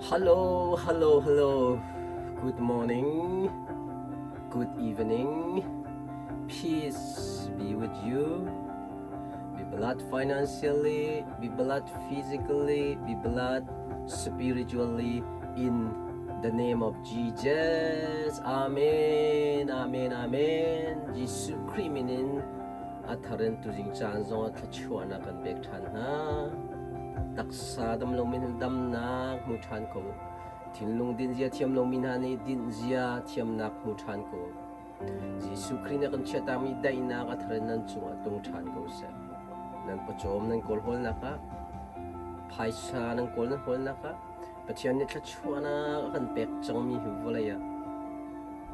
Hello, hello, hello. Good morning, good evening. Peace be with you. Be blessed financially, be blessed physically, be blessed spiritually in the name of Jesus. Amen, amen, amen. Jesuh Khrih min in a thar in tuzing caan zong ah thluachuahnak kan pek ṭhan hna. Taksa dam lomi hna damnak hmu ṭhan ko. Thinlung dinzia thiam lomi hna nih dinzia thiamnak hmu ṭhan ko. Jesuh Khrih nih a kan chiahtakmi daihnak a thar in nan cungah tlung ṭhan ko seh. Nan pawcawm nan kawlhawlnak ah, phaisa nan kawl nan hawlnak ah, Pathian nih thluachuahnak a kan pek cangmi hi vawlei ah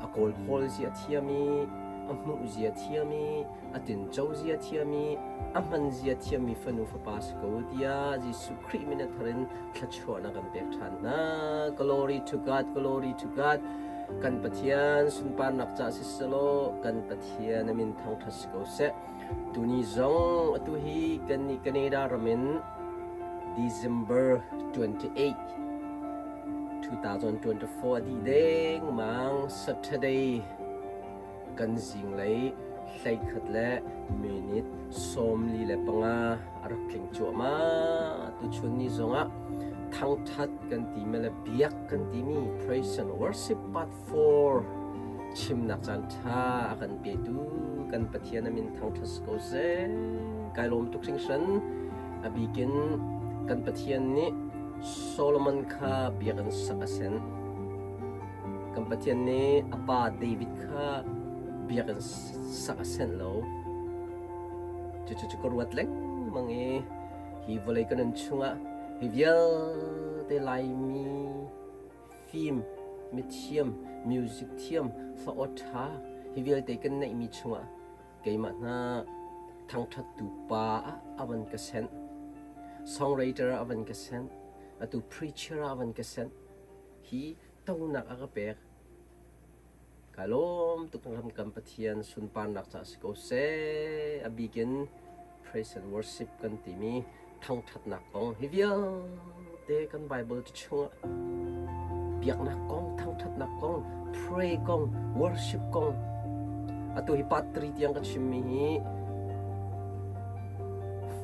a kawlhawl zia a thiam i a hmuh zia thiam i a tinco zia thiam i a hman zia thiammi fanu fapa si ko tiah Jesuh Khrih min a thar in thluachuahnak kan pek ṭhan hna. Glory to God, glory to God. Kan Pathian sunparnak ca siselaw kan Pathian a min thangṭhat si ko seh. Tuni zong atu hi kan nih Canada ram in December 28, 2024 a dih dengmang Saturday kan zinglei 11 le minute 45 a rak tling cuahmah. Tuchun ni zongah thangṭhat kan timi le biak kan timi praise and worship part 4 chimnak caan ṭha a kan petu kan Pathian a min thangṭhat si ko seh. Kai lawm tuk hringhran. A bikin kan Pathian nih Solomon kha biakinn sak a sen. Kan Pathian nih a pa David kha biakinn sak a senh lo. Cucu cu ka ruat lengmang i hi vawlei ka nun chungah hi vialte Laimi fim, mithiam, music thiam, hla aw ṭha hi vialte kan neihmi chungah keimah hna thangṭhattu pa ah a van ka senh. Songwriter ah a van ka senh. Atu preacher ah a van ka senh. Hi tonak a ka pek. Ka lawm tuk ram kan Pathian sunparnak ca si ko seh. A bikin praise and worship kan timi thangṭhatnak kong hi vialte kan Bible chungah biaknak kong, thangṭhatnak kong, pray kong, worship kong atu hi part 3 tiang ka chimmi hi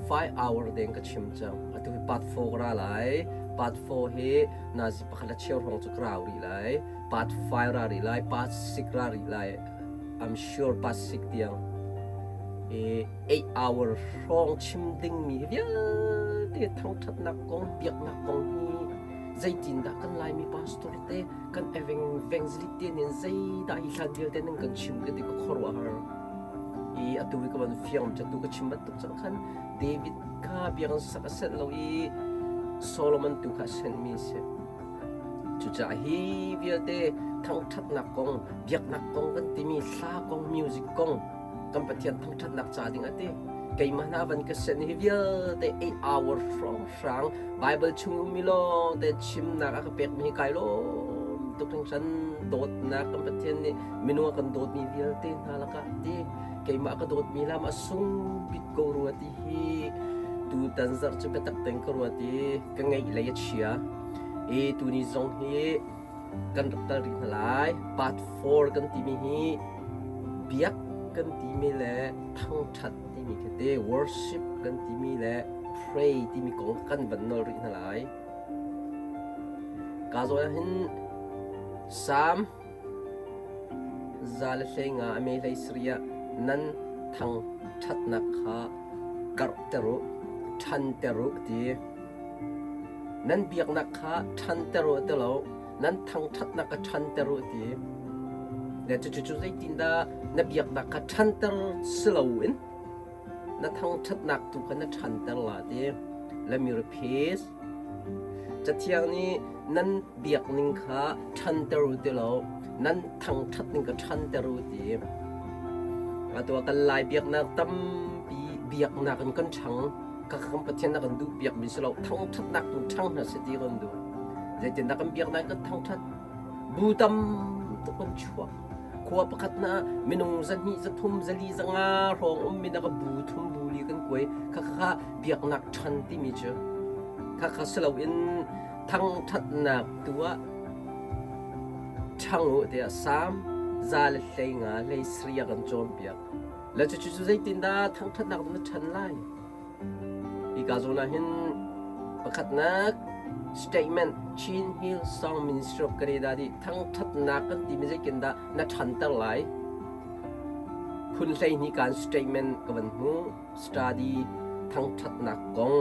5 hour deng ka chim cang. Atu hi part 4 ka ra lai. Part 4 hi nazi pakhat le cheu hrawng cu ka rau rih lai. Part 5 ra rih lai, part 6 ra rih lai. I'm sure part 6 tiang. I 8 hour hrawng chim dingmi hi vialte thangṭhatnak kong, biaknak kong hi zeitindah kan Laimi pastor te, kan evangelist te nih zeidah hi hlan vialte nan kan chim ka ti ka khuaruahhar. I atu i ka van fiang cu tu ka chim bantuk cang khan David kha biakinn sak a senh lo i Solomon tu kha a senhmi a si. Cucaah hi vialte thangṭhatnak kong, biaknak kong kan timi hla kong, music kong kan Pathian thangṭhatnak ca ding a ti. Keimah hna van ka sen hi vialte 8 hour hrawnghrang Bible chung ummi lawngte chimnak a ka pekmi hi kai lawm tuk hringhran dawtnak kan Pathian nih minung a kan dawtmi vialte hna lakah ti keimah ka dawtmi lam a sung bik ko rua ti hi tutan zarh cu biatak tein ka ruat i ka ngeih lei a chia i tuni zong hi kan rak tal rih hna lai. Part 4 kan timi hi biak kan timi le thangṭhat timi khi te worship kan timi le pray timi kong kan van nawl rih hna lai. Ka zawn ah hin Psalm 150 a me hlei sarih ah nan thangṭhatnak kha karhter u, ṭhanter u ti. Nan biaknak kha ṭhanter u ti lo, nan thangṭhatnak kha ṭhanter u ti. Le cucu zeitindah na biaknak kha ṭhanter si loin na thangṭhatnak tu kha na ṭhanter la ti. Let me repeat. Cathiang nih nan biakning kha ṭhanter u ti lo, nan thangṭhatning kha ṭhanter u ti. Atu ah kan Lai biaknak tampi biaknak in kan ṭhang. Ka kan Pathian na kan duh piakmi si lo thangṭhatnak tu ṭhang hna seh ti kan duh. Zeitindah kan biaknak kan thangṭhat? Bu tam tuk kan chuak. Khua pakhat na minung zahnih, zathum, zali, zanga hrawng ummi na ka bu thum bu li kan kuai. Kha kha biaknak ṭhan timi cu kha kha si loin Thangṭhatnak tu ah ṭhang u tiah Salm 115 a kan cawnpiak. Le cucu cu zeitindah thangṭhatnak na ṭhan lai? Hika zawn ah hin pakhatnak statement Chin Hill Song Ministry of Canada nih thangṭhatnak kan timi zeitindah na ṭhanter lai? Phun 12 kan statement ka van hmuh. Study thangṭhatnak kong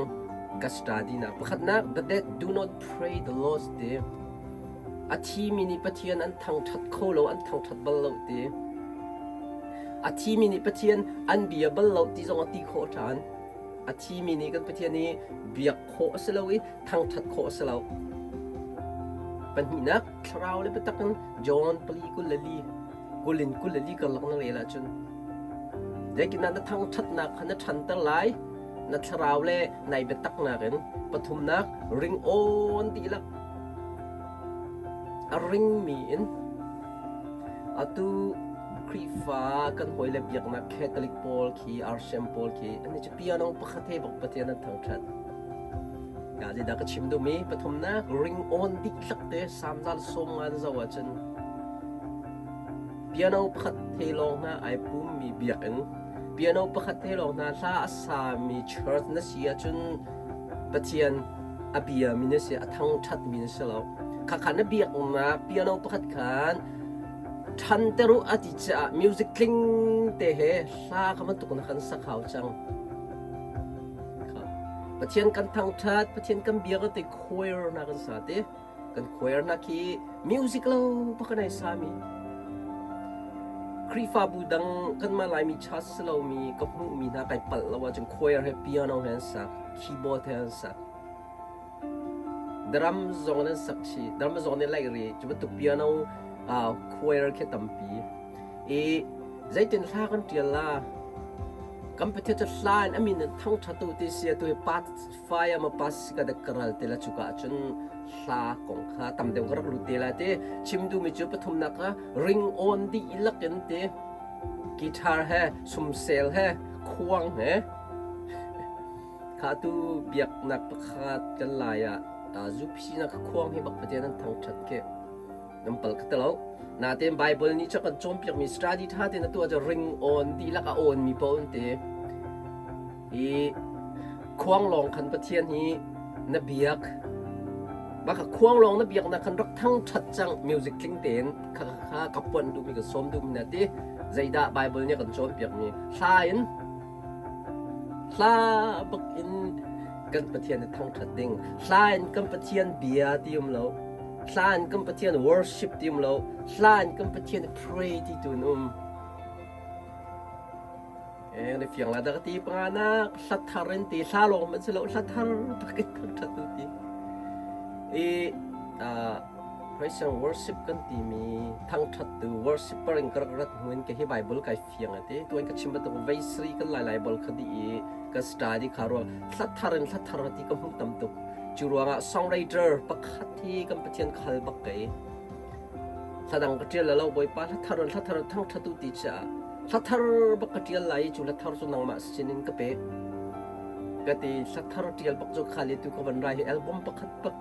ka study nak. Pakhatnak, the dead do not pray the Lord ti. A thimi nih Pathian an thangṭhat kho lo, an thangṭhat bal lo ti. A thimi nih Pathian an bia bal lo ti zong a ti khawh ṭhan. A thimi nih kan Pathian hi biak khawh a si lo i thangṭhat khawh a si lo. Pahnihnak, thlarau le biatak in John pali 24 kulin 24 karlak na rel ahcun zeitindah na thangṭhatnak kha na ṭhanter lai? Na thlarau le nai biataknak in pathumnak ringawn dihlak a ringmi in atu Khrihfa kan hawile biaknak Catholic pawl khi RCM pawl khi an cu piano pakhat he bak Pathian an thangṭhat. Ka zeidah ka chim duhmi pathumnak ringawn dihlak te Salm 150 na zoh ahcun piano pakhat he lawng hna ai pummi biakinn piano pakhat he lawng hna hla a sami church na si ahcun Pathian a biami na si, a thangṭhatmi na si lo. Khakha na biaknak piano pakhat khan ṭhanter u a ti caah music tling te he hla kha bantuk na kan sak hau cang. Pathian kan thangṭhat, Pathian kan biak te choir na kan sa te. Kan choir na khi music lo pakan ai sami. Khrihfabu dang kanmah Laimi church si lomi ka hmuhmi hna kai palh lo ahcun choir he piano he an sak, keyboard he an sak. Drum zong an sak chih. Drum zong nih laih ri. Cu bantuk piano choir khi tampi. I zeitin hla kan ṭial la? Kan Pathian cu hla in a min in thangṭhat u ti si atu hi part fire ma pas ka dek ka ral te la cuka ahcun hla kong kha tam deuh ka rak lut te la ti chim duhmi cu pathumnak kha ring on dihlak in ti guitar he sumsel he khuang he kha tu biaknak pakhat kan lai ah zuphi na khuang hi bak Pathian an thangṭhat ke nan pal ka telo natein Bible nih cu kan cawnpiakmi study ṭha tein atu ah ring on dihlak a on mi paoh an ti i khuang lawng khan Pathian hi na biak baka khuang lawng na biak na khan rak thangṭhat cang music tling tein kha kha ka puan duhmi ka sawm duhmi na ti zeidah Bible nih kan cawnpiakmi hla in hla bak in kan Pathian i thangṭhat ding hla in kan Pathian bia ti um lo hla in kan Pathian worship ti um lo hla in kan Pathian pray ti tu in um Eng fiang la dah ka ti panganak hla thar in ti hla lawng hmanh si lo hla thar bak in thangṭhat tu ti i praise and worship kan timi thangṭhat tu worshipper in ka rak rat hnu in ka hi Bible kai fiang ati tuan ka chim bantuk vei sri kan lai lai bol kha di i ka study kha ruang hla thar in hla thar ti ka hmuh tam tuk cu ruangah songwriter pakhat hi kan Pathian khal bak kei hla dang ka ṭial lo Bawipa hla thar in hla thar thangṭhat u ti caah hla thar bak ka ṭial lai i cu hla thar cu nangmah sinin ka pek ka ti hla thar ṭial bak cu khali tu ka van rai hi album pakhat bak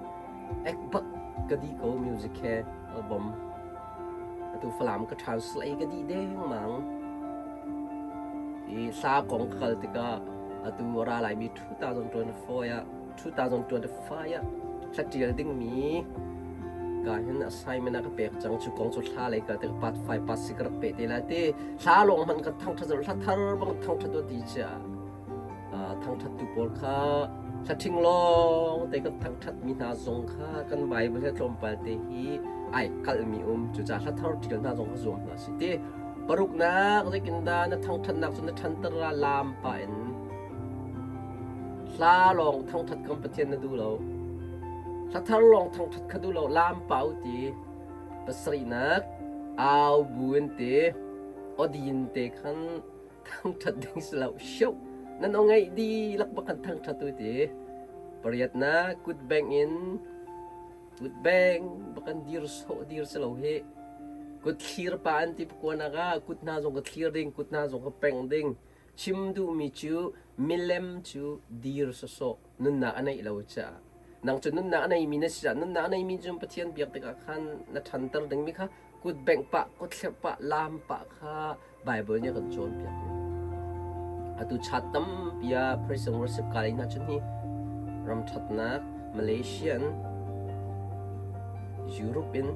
ek bak ka di ko music he album atu Falam ka translate ka di dengmang i hla kong ka kal tikah atu ra laimi 2024 ah 2025 ah hla ṭial dingmi ka hin assignment a ka pek cang cu kong cu hla lei ka te part 5 part 6 ka rak pe te lai ti hla lawng hman kan thangṭhat hla thar bang thangṭhat ti chia thangṭhat tu pawl kha hla ṭhing lawng te kan thangṭhat mi hna zong kha kan Bible he tlawmpal te hi ai kalh mi um cucaah hla thar ṭial hna zong kha zuam hna si ti paruknak zeitindah na thangṭhatnak cu na ṭhanter la lam pah in Hla lawng thangṭhat kan Pathian na duh lo. Hla thar lawng thangṭhat kha duh lo. Laam pau ti. Pasarihnak au bu in ti. Awdin te khan thangṭhat ding si lo. Sio nan aw ngaih dihlak bak khan thangṭhat u ti. Pariatnak kut bengh in kut beng bak kan dir sawh dir si lo hi. Kut thlir pa an ti pakuanak ah kut hna zong ka thlir ding, kut hna zong ka pengh ding. Chim duhmi cu milem cu dir sawsawh nunnak a neih lo caah. Nang cu nunnak a neimi na si ah nunnak a neimi cu Pathian biak tikah khan na ṭhanter dingmi kha kut bengh pah, kut thlerh pah, laam pah kha Bible nih a kan cawnpiak. Atu chat tampi ah praise and worship ka hna cun hi ram ṭhatnak Malaysian, Europe in,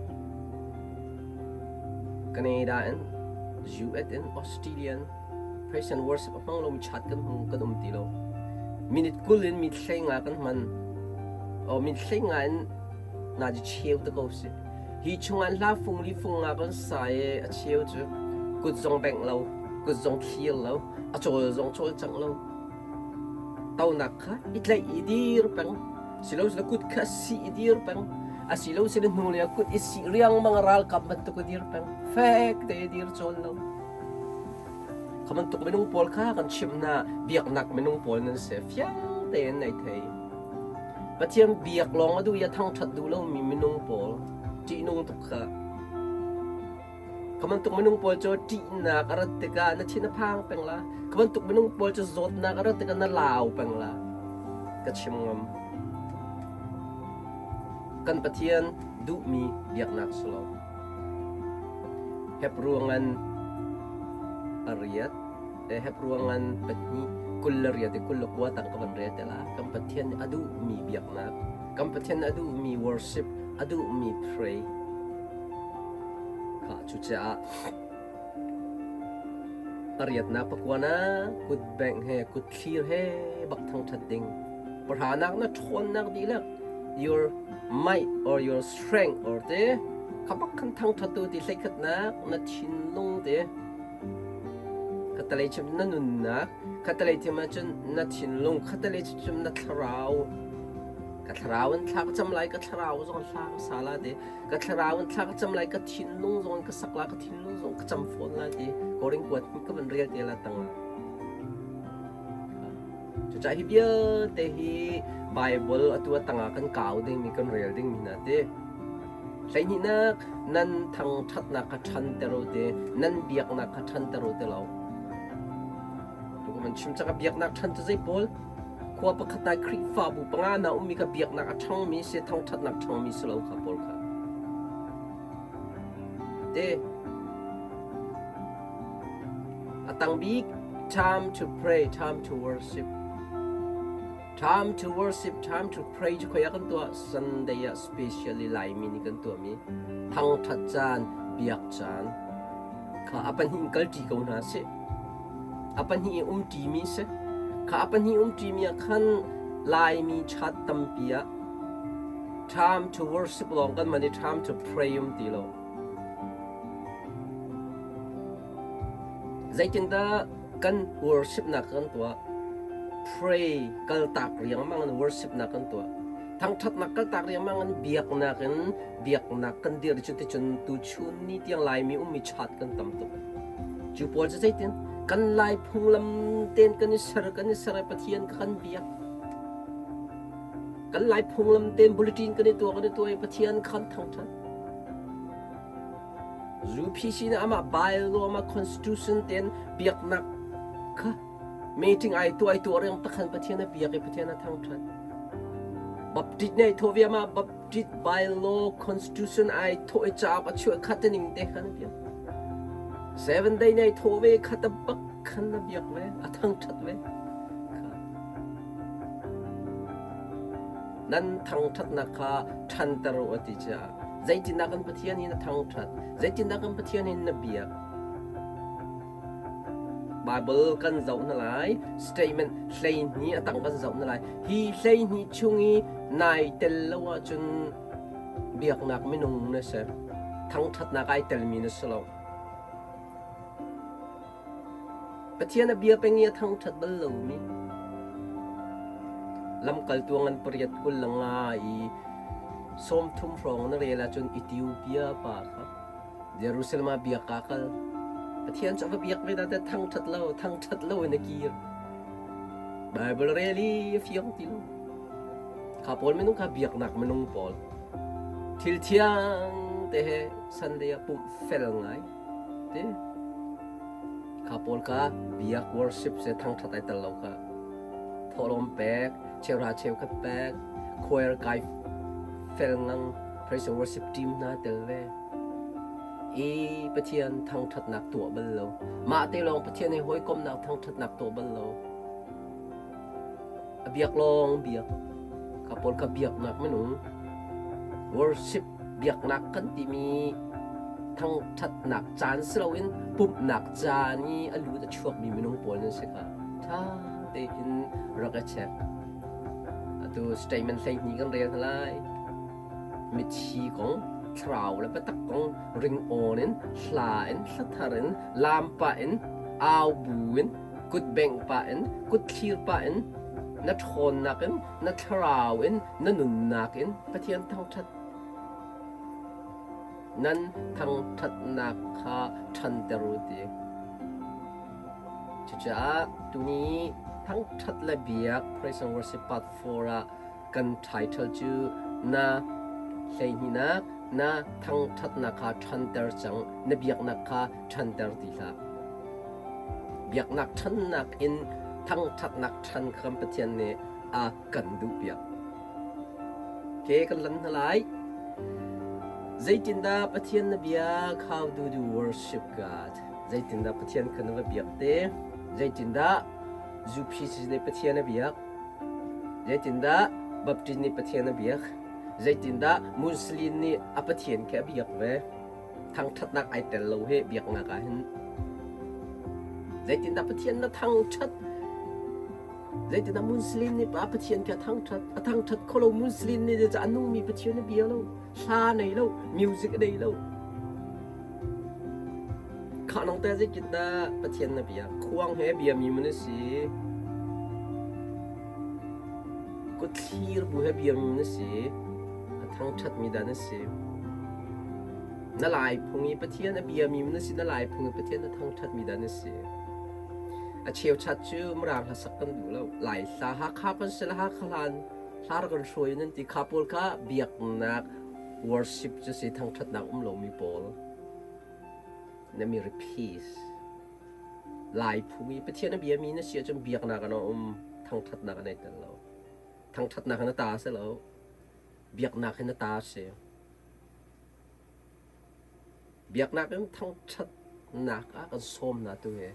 Canada in, US in, Australian praise and worship a hmang lomi chat kan hmu kan um ti lo. Minute 20 in mi hlei nga kan hman. O min hlei nga in na ji cheu te ko si. Hi chungah hla fung li fung nga kan sa i a cheu cu kut zong bengh lo, kut zong thlir lo, a cawl zong cawlcangh lo. Tonak kha i tlaih i dir peng. Silo sila kut kha si i dir peng. Asilo sila hnu le kut i si riangmang ralkap bantuk i dir peng. Fek te i dir cawl lo. Kha bantuk minung pawl kha kan chimh hna biaknak minung pawl nan si fiang tein nei thei. Pathian biak lawng a duh i a thangṭhat duh lomi minung pawl ṭihnung tuk kha. Kha bantuk minung pawl cu ṭihnak a rat tikah na thin a phang peng la. Kha bantuk minung pawl cu zawtnak a rat tikah na lau peng la. Ka chim ngam. Kan Pathian duhmi biaknak si lo. Hebru ngan pariat Hebru ngan pahnih 28 i 29 tang ka van rel te la. Kan Pathian nih a duhmi biaknak, kan Pathian nih a duhmi worship, a duhmi pray. Kha cucaah pariatnak pakuana kut bengh he kut thlir he bak thangṭhat ding. Pahranak na ṭhawnnak dihlak your might or your strength or te kha bak khan thangṭhat tu ti hleikhatnak na thinlung te khatalei chim na nunnak khatalei thim ahcun na thinlung khatalei chim na thlarau ka thlarau in thla ka cam lai ka thlarau zong hla ka sa la ti ka thlarau in thla ka cam lai ka thinlung zong ka sak la ka thinlung zong ka cam fawn la ti koring kuat ka van rel te la tang Cucaah hi vialte hi Baibal atu a tangah kan kau dingmi kan rel dingmi hna ti. Hleihnihnak nan thangṭhatnak kha ṭhanter u ti, nan biaknak kha ṭhanter u ti lo. Tukum an chim cang biaknak ṭhan cu zei pawl? Khua pakhat ah Khrihfabu panga na ummi kha biaknak a ṭhangmi si, thangṭhatnak ṭhangmi si lo kha pawl kha. Te A tang bik time to pray, time to worship. Time to worship, time to pray cu khoi ah kan tuah? Sunday ah specially Laimi nih kan tuahmi thangṭhat caan, biak caan kha a pahnih in kalṭi ko hna sih. A pahnih in umṭimi si. Kha a pahnih umṭimi ah khan Laimi chat tampi ah time to worship lawng kan hman i time to pray um ti lo. Zeitindah kan worshipnak kan tuah? Pray kaltak riangmang in worshipnak kan tuah. Thangṭhatnak kaltak riangmang in biaknak in biaknak kan dir cu ticun tuchun ni tiang Laimi ummi chat kan tam tuk. Cu pawl cu zeitin kan Lai phunglam ten kan i ser kan i ser i Pathian kha kan biak. Kan Lai phunglam ten bulletin kan i tuah kan i tuah i Pathian kha kan thangṭhat. UPC nih amah bylaw amah constitution ten biaknak kha meeting ai tuah ai tuah reng takhan Pathian a biak i Pathian a thangṭhat. Baptist nih ai thawh ve amah Baptist bylaw constitution ai thawh i cauk a chuah kha ning te khan a biak. Seven day nih ai thawh ve kha ta bak khan a biak ve a thangṭhat ve. Nan thangṭhatnak kha ṭhanter u a ti caah zeitindah kan Pathian hi na thangṭhat zeitindah kan Pathian hi na biak Bible kan zoh hna lai statement 12 a tang kan zoh hna lai hi 12 chung i nai tel lo ahcun biaknak minung na si thangṭhatnak ai telmi na si lo Pathian a bia peng i a thangṭhat bal lomi lamkaltu ngan pariat 25 i 30 hrawng na rel ahcun Ethiopia pa kha Jerusalem ah biak aa kal. Pathian cu a va biak ve nain thangṭhat lo, thangṭhat lo in a kir. Bible rel i a fiang ti lo. Kha pawl minung kha biaknak minung pawl. Thil thiang te he Sunday ah pumh fel ngai. Ti. Kha pawl kha biak worship se thangṭhat ai tel lo kha. Thawhlawm pek, cheuhra cheukhat pek. Choir kai fel ngang praise and worship team hna tel ve. I Pathian thangṭhatnak tuah bal lo. Mah te lawng Pathian he hawikomhnak thangṭhatnak tuah bal lo. A biak lawng biak. Ka pawl kha biaknak minung worship biaknak kan timi thangṭhatnak caan si loin pumhnak caan i a lut a chuakmi minung pawl nan si kha ṭha tein rak i check. Atu statement 12 kan rel hna lai. Mithi kong, thlarau le biatak kong ringawn in, hla in, hlathar in, laam pah in, au bu in, kut bengh pah in, kut thlir pah in, na ṭhawnnak in, na thlarau in, na nunnak in Pathian thangṭhat. Nan thangṭhatnak kha ṭhanter u ti. Cucaah tuni thangṭhat le biak Praise and Worship Part 4 ah kan title cu na hleihnihnak na thangṭhatnak kha ṭhanter cang, na biaknak kha ṭhanter ti hlah. Biaknak ṭhannak in thangṭhatnak ṭhan kha kan Pathian nih a kan duhpiak. Ke kan lan hna lai. Zeitindah Pathian na biak? How do you worship God? Zeitindah Pathian kha na va biak te? Zeitindah UPC nih Pathian a biak? Zeitindah Baptist nih Pathian a biak? Zeitindah Muslim nih a Pathian khi a biak ve? Thangṭhatnak ai tel lo he biaknak ah hin. Zeitindah Pathian na thangṭhat? Zeitindah Muslim nih pa Pathian khi a thangṭhat? A thangṭhat kho lo Muslim nih a nungmi Pathian a bia lo, hla nei lo, music a nei lo. Khah nang teh zeitindah Pathian na biak? Khuang he biami maw na si? Kutthlir bu he biami maw na si? A thangṭhatmi dah na si? Na lai phung i Pathian a biami maw na si? Na lai phung i Pathian a thangṭhatmi dah na si? A cheuchat cu Mirang hlasak kan duh lo. Lai hla Hakha kan si le Hakha hlan hla rak kan hruai nan ti kha pawl kha biaknak worship cu si thangṭhatnak um lomi pawl. Na mi peace. Lai phung i Pathian a biami na si ahcun biaknak an um, thangṭhatnak an ei tel lo. Thangṭhatnak in a ta si lo. Biaknak in a ta si. Biaknak in thangṭhatnak ah kan sawm hna tu hi.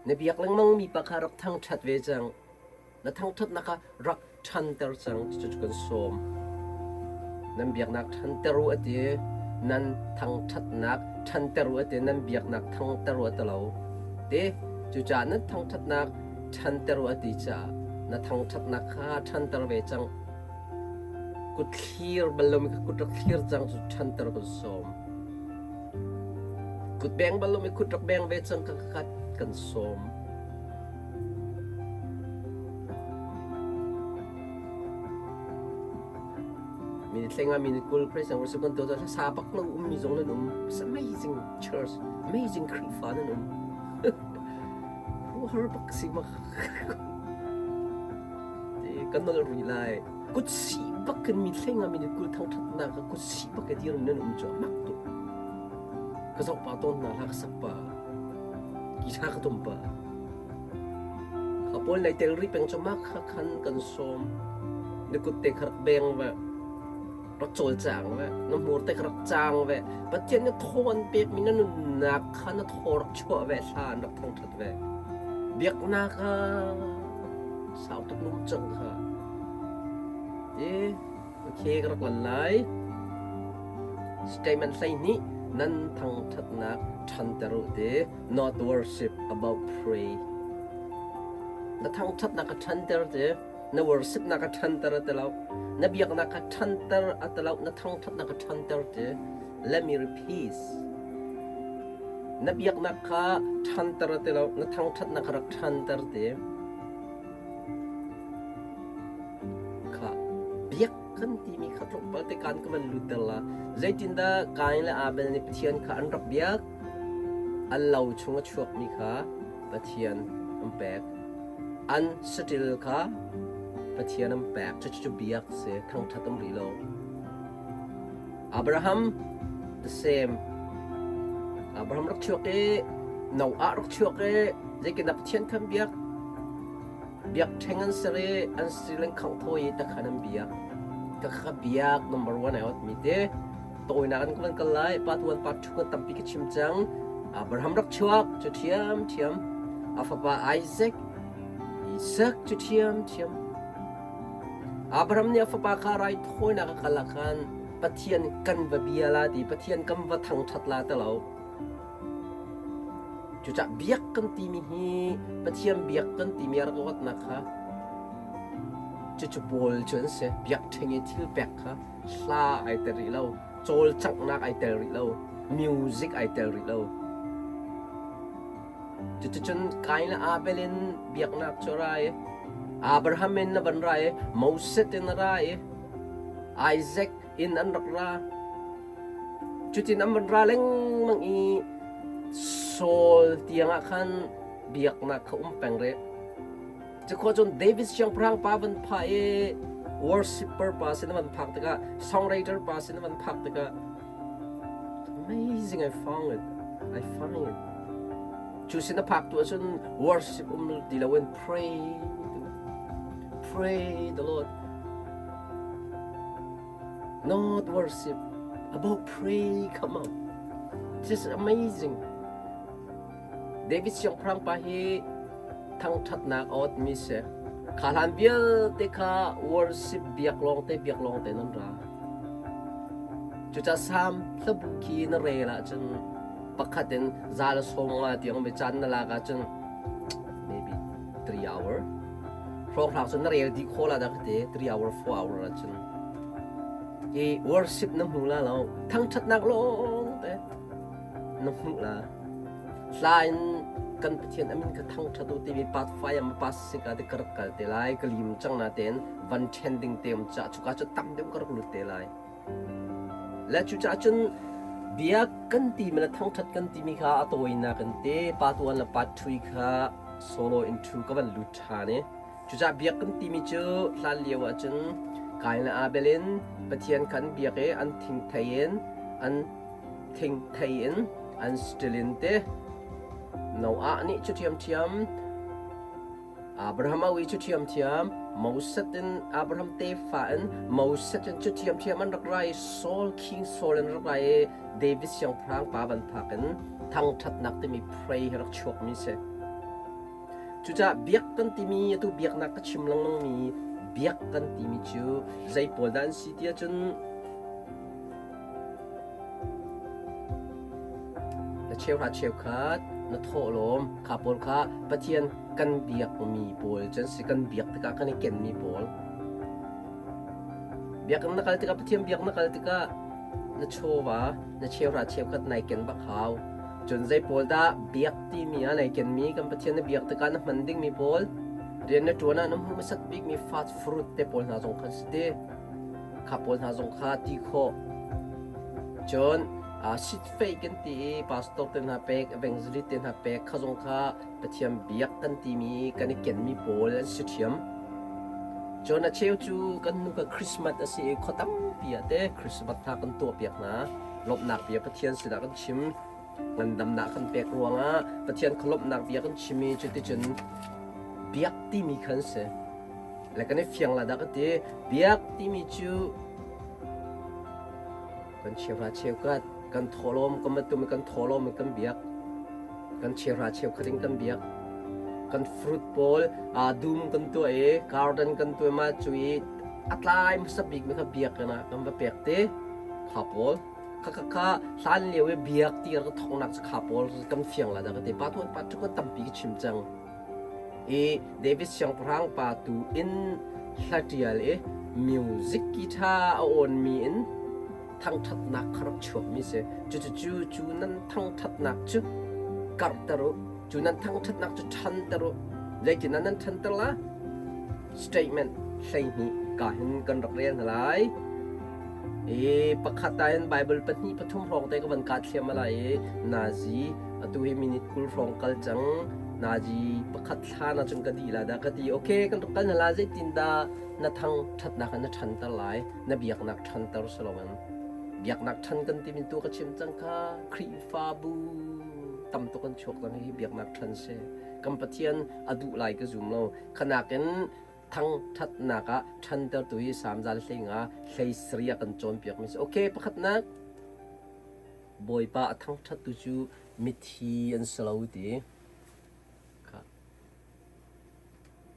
Na biak lengmang mi pa kha rak thangṭhat ve cang. Na thangṭhatnak kha rak ṭhanter cang cucu kan sawm. Nan biaknak ṭhanter u a ti. Nan thangṭhatnak ṭhanter u a ti. Nan biaknak thangter u a ti lo. Ti cucaah nan thangṭhatnak ṭhanter u a ti caah na thangṭhatnak kha ṭhanter ve cang. Kut thlir bal lomi kha kut rak thlir cang cu ṭhanter kan sawm. Kut beng bal lomi kut rak beng ve cang kha kha kan sawm. Minute hleng ah minute 20 praise and worship kan tuah sa bak lo ummi zong nan um. It's amazing church, amazing Khrihfa nan um. Har bak si ma. Kan nol rih lai. Kut si bak kan mi hleng ah minute 20 thangthatnak ah kut si bak ka dir nan um cu mak tuk. Ka zoh pa tawn hna hla ka sak pa. Guitar ka tum pa. Kha pawl nei tel rih peng cu mah kha khan kan sawm. Na kut te kha rak beng ve. Rak cawlcang ve. Na hmur te kha rak cang ve. Pathian nih thaw an pekmi na nunnak kha na thaw rak chuah ve hla an rak thangṭhat ve. Biaknak ah sau tuk lum cang kha. Ti okay ka rak lan lai. Statement 12 nan thangṭhatnak ṭhanter u ti. Not worship about pray. Na thangṭhatnak ka ṭhanter ti, na worshipnak ka ṭhanter a ti lo, na biaknak ka ṭhanter a ti lo, na thangṭhatnak ka ṭhanter ti. Let me repeat. Na biaknak kha ṭhanter a ti lo, na thangṭhatnak ka rak ṭhanter ti. Kha biak kan timi kha tlawmpal te kan ka van lutter la. Zeitindah Kain le Abel nih Pathian kha an rak biak? An lo chung a chuakmi kha Pathian an pek. An saṭil kha Pathian an pek. Cucu biak si, thangṭhat um rih lo. Abraham the same. Abraham rak chuak i Noah rak chuak i zeitindah Pathian khan biak? Biakṭheng an ser i an sri an khangh thawi i takhan an biak. Ka kha biak number one ai ot mi te. Tawinak in kan kal lai. Part 1 part 2 kan tampi ka chim cang. Abraham rak chuak cu thiam thiam. A fapa Isaac Isaac cu thiam thiam. Abraham nih a fapa kha raithawinak a kal ah khan Pathian kan va bia la ti Pathian kan va thangṭhat la ti lo. Cucah biak kan timi hi Pathian biak kan timi a rak ruatnak kha cucu pawl cu an si. Biakṭheng i thil pek kha hla ai tel rih lo, cawlcanghnak ai tel rih lo, music ai tel rih lo. Cuticun Kain le Abel in biaknak cu a ra i Abraham in a van ra i Moses in a ra i Isaac in an rak ra. Cutin an van ra lengmang i Saul tiangah khan biaknak kha um peng rih. Cukhua cun David siangpahrang pa van phah i worshipper pa sin a van phak tikah songwriter pa sin a van phak tikah amazing I found it I find it cu sin a phak tu ahcun worship um ti loin pray pray the Lord not worship about pray come on this is amazing David siangpahrang pa hi thangṭhatnak a awtmi si. Kha hlan vialte kha worship biak lawngte biak lawngte nan ra. Cucaah Salm hlabu khi na rel ahcun pakhat in 150 tiang mi caan na lak ahcun maybe 3 hour hrawnghrang cun na rel dih khawh la dah ka ti 3 hour 4 hour ahcun i worship na hmu la lo thangṭhatnak lawngte na hmuh la. Hla in kan Pathian a min ka thangṭhat u timi part 5 ah ma sik ah ka rak kal te lai ka lim cang na tein van ṭhen ding te um ca cuka cu tam deuh ka rak lut te lai. Le cucaah cun biak kan timi le thangṭhat kan timi kha a tawinak in te part 1 le part 2 kha solo in thu ka van lut ṭhan i Cucaah biak kan timi cu hlan lio ahcun Kain le Abel in Pathian kha an biak i an thingthei in an thingthei in an stil in te Noah nih cu ṭhiamṭhiam Abraham a ui cu ṭhiamṭhiam Moses in Abraham tefa in Moses in cu ṭhiamṭhiam an rak ra i Saul King Saul in rak ra i David siangpahrang pa van phak in thangṭhatnak timi pray hi rak chuakmi si. Cucaah biak kan timi atu biaknak ka chim lengmangmi biak kan timi cu zei pawl dah an si ti ahcun na cheuhra cheukhat na thawhlawm kha pawl kha Pathian kan biakmi pawl cu an si kan biak tikah kan i kenmi pawl biakinn na kal tikah Pathian biak na kal tikah na chawva na cheuhra cheukhat nai ken bak hau Cun zei pawl dah biak timi ah nai kenmi kan Pathian na biak tikah na hman dingmi pawl rian na ṭuan ah na hmuh hmasat bikmi fast fruit te pawl hna zong khan si ti. Kha pawl hna zong kha ti khawh. Cun sitfeih kan ti i pastor te hna pek, evangelist te hna pek kha zong kha Pathian biak kan timi kan i kenmi pawl an si ṭhiam. Cun a cheu cu kan hnu ka Christmas a si i khua tampi ah te Christmas hna kan tuahpiak hna. Lawmhnak bia Pathian sinah kan chim. Ngandamnak kan pek ruangah Pathian kha lawmhnak bia kan chim i cuticun biak timi khan si. Le kan i fiang la dah ka ti. Biak timi cu kan cheuhra cheukhat kan thawhlawm kan matum kan thawhlawm in kan biak. Kan cheuhra cheukhat in kan biak. Kan fruit pawl dum kan tuah i garden kan tuah ma cu i a tlai hmasa bik mi kha biak ah kan va pek te. Kha pawl kha kha kha hlan lio i biak ti ka thawknak cu kha pawl kan fiang la dah ka ti. Pa tuan pa tu kan tampi ka chim cang. I David siangpahrang pa tu in hla ṭial i music guitar a awnmi in thangṭhatnak kha rak chuakmi si. Cucu cu nan thangṭhatnak cu karhter u. Cu nan thangṭhatnak cu ṭhanter u. Zeitin ah nan ṭhanter la? Statement 12 ka hin kan rak rel hna lai. I pakhat ah hin Bible pahnih pathum hrawng te ka van ka thliam lai i nazi atu hi minute 20 hrawng kal cang nazi pakhat thlan ahcun ka dih la dah ka ti okay kan rak kal hna la zeitin dah na thang ṭhatnak in na ṭhanter lai na biaknak ṭhanter si loin biaknak ṭhan kan timi tu ka chim cang kha Khrihfabu tam tuk an chuak cang hi biaknak ṭhan si kan Pathian a duh lai ka zum lo khanak in. Thangṭhatnak ah ṭhantertu hi Salm 105 hleisarih a kan cawnpiakmi a si. Okay, pakhatnak Bawipa a thangṭhattu cu mithi an si lo ti.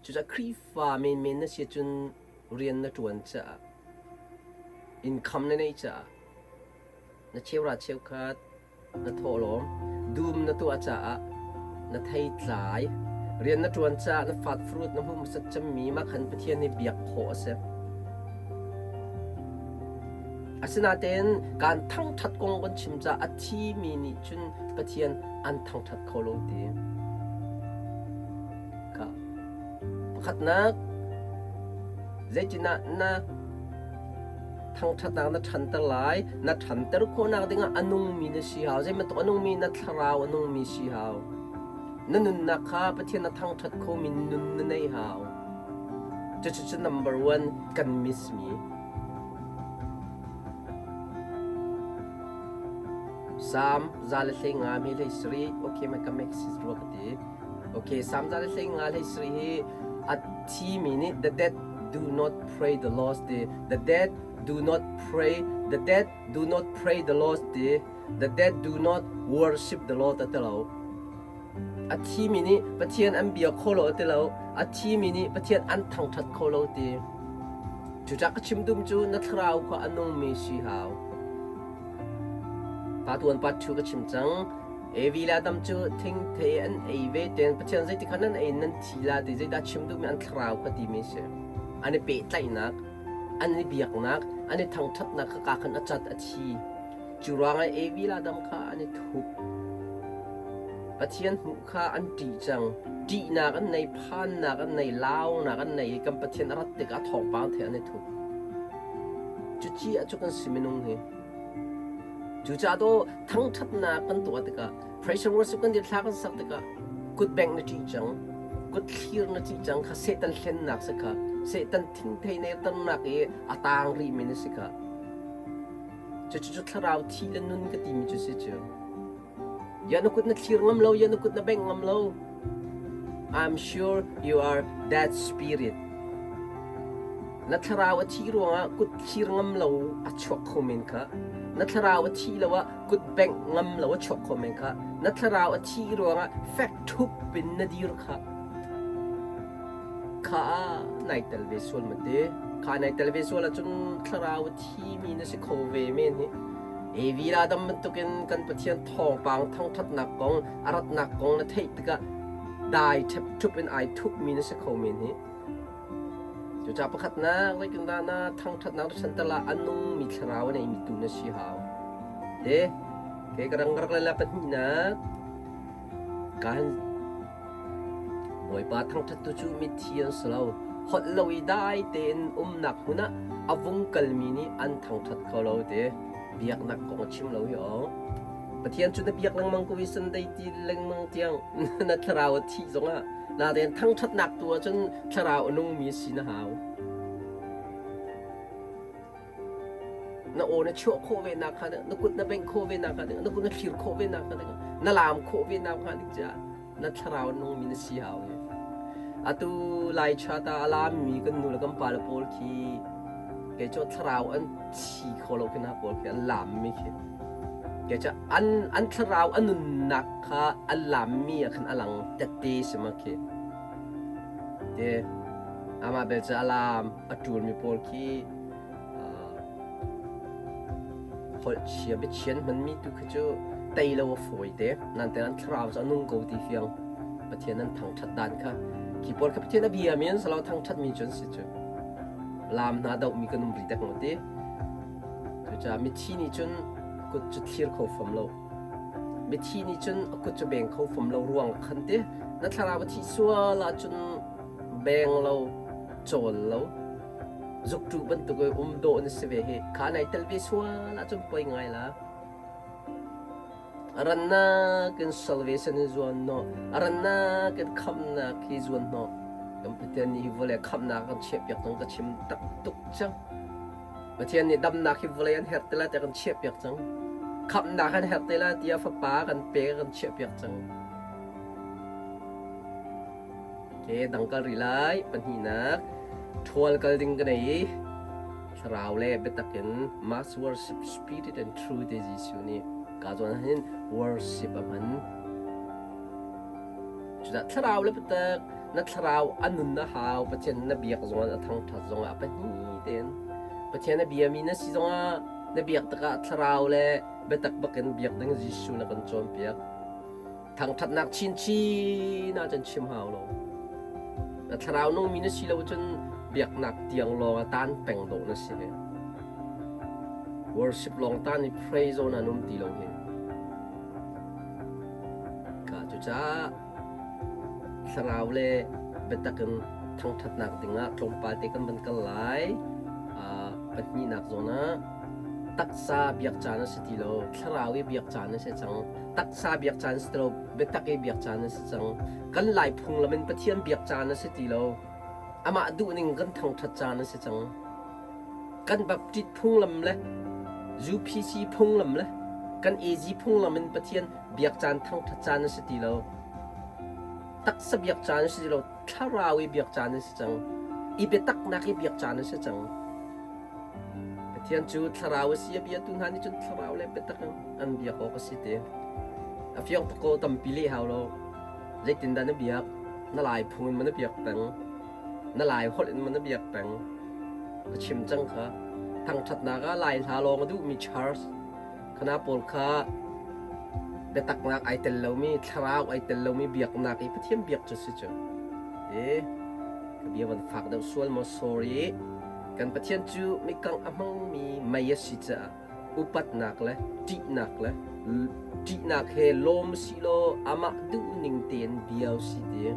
Cucaah Khrihfa menmen na si ahcun rian na ṭuan caah, income na neih caah, na cheuhra cheukhat na thawhlawm, dum na tuah caah na theitlai, rian na ṭuan caah na fat fruit na hmuh hmasat cemmi mah khan Pathian hi biak khawh a si. Asinain kaan thangṭhat kong kan chim caah a thimi nih cun Pathian an thangṭhat kho lo ti. Kha. Pakhatnak, zeitinah na thangṭhatnak na ṭhanter lai? Na ṭhanter khawhnak dingah a nungmi na si hau. Zeibantuk a nungmi na thlarau a nungmi si hau. Na nunnak kha Pathian na thangṭhat khomi nun na nei hau. Cucu number one kan miss mi. Psalm 105 mi hlei sarih okay ma ka make sis rua ka ti. Okay, Psalm 105 hlei sarih hi a thimi nih the dead do not pray the Lord ti. The dead do not pray the dead do not pray the Lord ti. The dead do not worship the Lord a ti lo. A thimi nih Pathian an bia kho lo a ti lo. A thimi nih Pathian an thangṭhat kho lo ti. Cucah ka chim dum cu na thlarau kha a nungmi si hau. Pa tuan pa ṭhu ka chim cang. Evi le Adam cu thingthei an ei ve ten Pathian zeiti khan nan ei nan thi la ti zeidah chim duhmi an thlarau kha timi si. An i pehtlaihnak, an i biaknak, an i thangṭhatnak kha ka khan a cat a thi. Cu ruangah Evi le Adam kha an i thup. Pathian hmuh kha an ṭih cang. Ṭihnak an nei, phannak an nei, launak an nei i kan Pathian a rat tikah thawngpang the an i thup. Cuci ah cu kan si minung hi. Cucaah daw thangṭhatnak kan tuah tikah praise and worship kan dir thla kan sak tikah kutbengh na ṭih cang, kut thlir na ṭih cang kha Satan hlennak si kha, Satan thingthei nerternak i a taang rihmi na si kha. Cucu thlarau thi le nun ka timi cu si cu. Ya na kut na thlir ngam lo, ya na kut na bengh ngam lo. I'm sure you are that spirit. Na thlarau a thi ruangah kut thlir ngam lo a chuak kho men kha. Na thlarau a thi lo ah kut bengh ngam lo a chuak kho men kha. Na thlarau a thi ruangah fek thup in na dir kha. Kha nai tel ve sual ma te. Kha nai tel ve sual ahcun thlarau a thimi na si kho ve men hi. Evi le Adam bantukin kan Pathian thawngpang thangṭhatnak kong, a ratnak kong na theih tikah dai ṭhepṭhup in ai thupmi na si kho men hi. Cucaah pakhatnak zeitindah na thangṭhatnak na chanter ah a nungmi thlarau a neimi tu na si hau. Te, ke ka rang rak le pahnihnak kan Bawipa thangṭhattu cu mithi an si lo. Holh lo i dai tein umnak hmun ah a vung kalmi nih an thangṭhat kho lo ti. Biaknak kong a chim lo hi aw. Pathian cu na biak lengmang ko i Sunday ti lengmang tiang na thlarau a thih zongah natein thangṭhatnak tu ahcun thlarau a nungmi si na hau. Na aw na chuah khawh ve nak kha na kut na bengh khawh ve nak kha na kut na thlir khawh ve nak kha na laam khawh ve nak kha dik na thlarau nungmi na si hau hi. Atu Lai chata a laammi kan nu le kan pa le pawl khi kei cu thlarau an thi kho lo khi na pawl khi an laammi khi kei cu an an thlarau a nunnak kha an laammi ah khan a lang tette si ma khi te amah bel cu a laam a ṭulmi pawl khi holh chia biachian hmanmi tu khi cu tei lo a fawi te. Nain an thlarau cu a nung ko ti fiang. Pathian an thangṭhat dan kha khi pawl kha Pathian a bia mi an si lo thangṭhat mi cu an si cu. Lam hna dohmi kan um rih dek maw ti. Cucaah mithi nih cun kut cu thlir kho fom lo. Mithi nih cun a kut cu beng kho fom lo ruang khan ti. Na thlarau a thih sual ahcun beng lo, cawl lo, zukṭuh bantuk i um dawh na si ve hi. Kha nai tel ve sual ahcun poi ngai la. A rannak in salvation in zuan hnawh. A rannak in khamhnak hi zuan hnawh. Kan Pathian nih hi vawlei khamhnak kan chiahpiak cang ka chim tak tuk cang. Pathian nih damnak hi vawlei an herh te lai tiah kan chiahpiak cang. Khamhnak an herh te lai tiah fapa kan pe kan chiahpiak cang. Okay, dang kal rih lai. Pahnihnak. Ṭhual kal ding ka nei i thlarau le biatak in mass worship spirit and truth te Jesuh nih ka zawn hin worship a hman. Cudah thlarau le biatak na thlarau a nun a hau Pathian na biak zongah a thangṭhat zongah a pahnih tein Pathian a biami na si zongah na biak tikah thlarau le biatak bakin biak ding Jesuh na kan cawnpiak. Thangṭhatnak chinchin ahcun chim hau lo. Na thlarau nungmi na si lo cun biaknak tiang lawng ah taan peng dawh na si ve. Worship lawng taan i praise zawn an um ti lo hi. Ka cucaah thlarau le biatak in thangṭhatnak dingah tlawmpal te kan van kal lai. Uh, pahnihnak zawn ah taksa biak caan a si ti lo, thlarau i biak caan a si cang. Taksa biak caan si ti lo, biatak i biak caan a si cang. Kan Lai phunglam in Pathian biak caan a si ti lo. Amah duhning kan thangṭhat caan a si cang. Kan Baptist phunglam le UPC phunglam le kan AG phunglam in Pathian biak caan thangṭhat caan a si ti lo. Taksa biak caan a si ti lo, thlarau i biak caan a si cang. I biataknak i biak caan a si cang. Pathian cu thlarau a si a biatu hna nih cun thlarau le biatak in an biak awk a si ti. A fiang tuk ko tampi leh hau lo. Zeitindah na biak? Na lai phung in maw na biak peng? Na lai holh in maw na biak peng? Ka chim cang kha. Thangṭhatnak ah Lai hla lawng a duhmi church khana pawl kha biataknak ai tel lomi, thlarau ai tel lomi biaknak i Pathian biak cu si cu. E, ka bia van fak deuh sual maw sorry. Kan Pathian cu mikang a hmangmi mei a si caah upatnak le ṭihnak le ṭihnak he lawm silaw amah duhning tein bia si ti.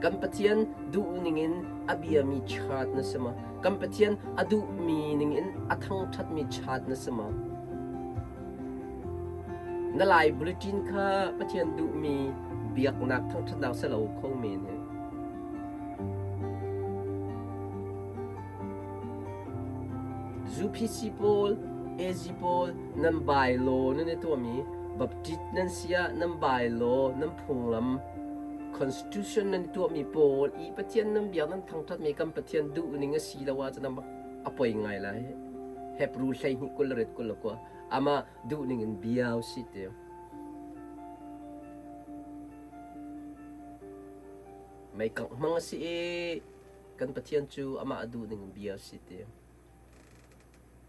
Kan Pathian duhning in a biami chat na si ma? Kan Pathian a duhmi ning in a thangṭhatmi chat na si ma? Na Lai bulletin kha Pathian duhmi biaknak thangṭhatnak si lo kho men he. UPC pawl, AG pawl nan bylaw nan i tuahmi Baptist nan si ah nan bylaw, nan phunglam, constitution nan i tuahmi pawl i Pathian nan biak nan thangṭhatmi kan Pathian duhning a si lo ahcun a poi ngai lai. Hebrew 12 20 21 amah duhning in bia usih ti. Meikangh hmang a si i Kan Pathian cu amah a duh ning bia a si ti.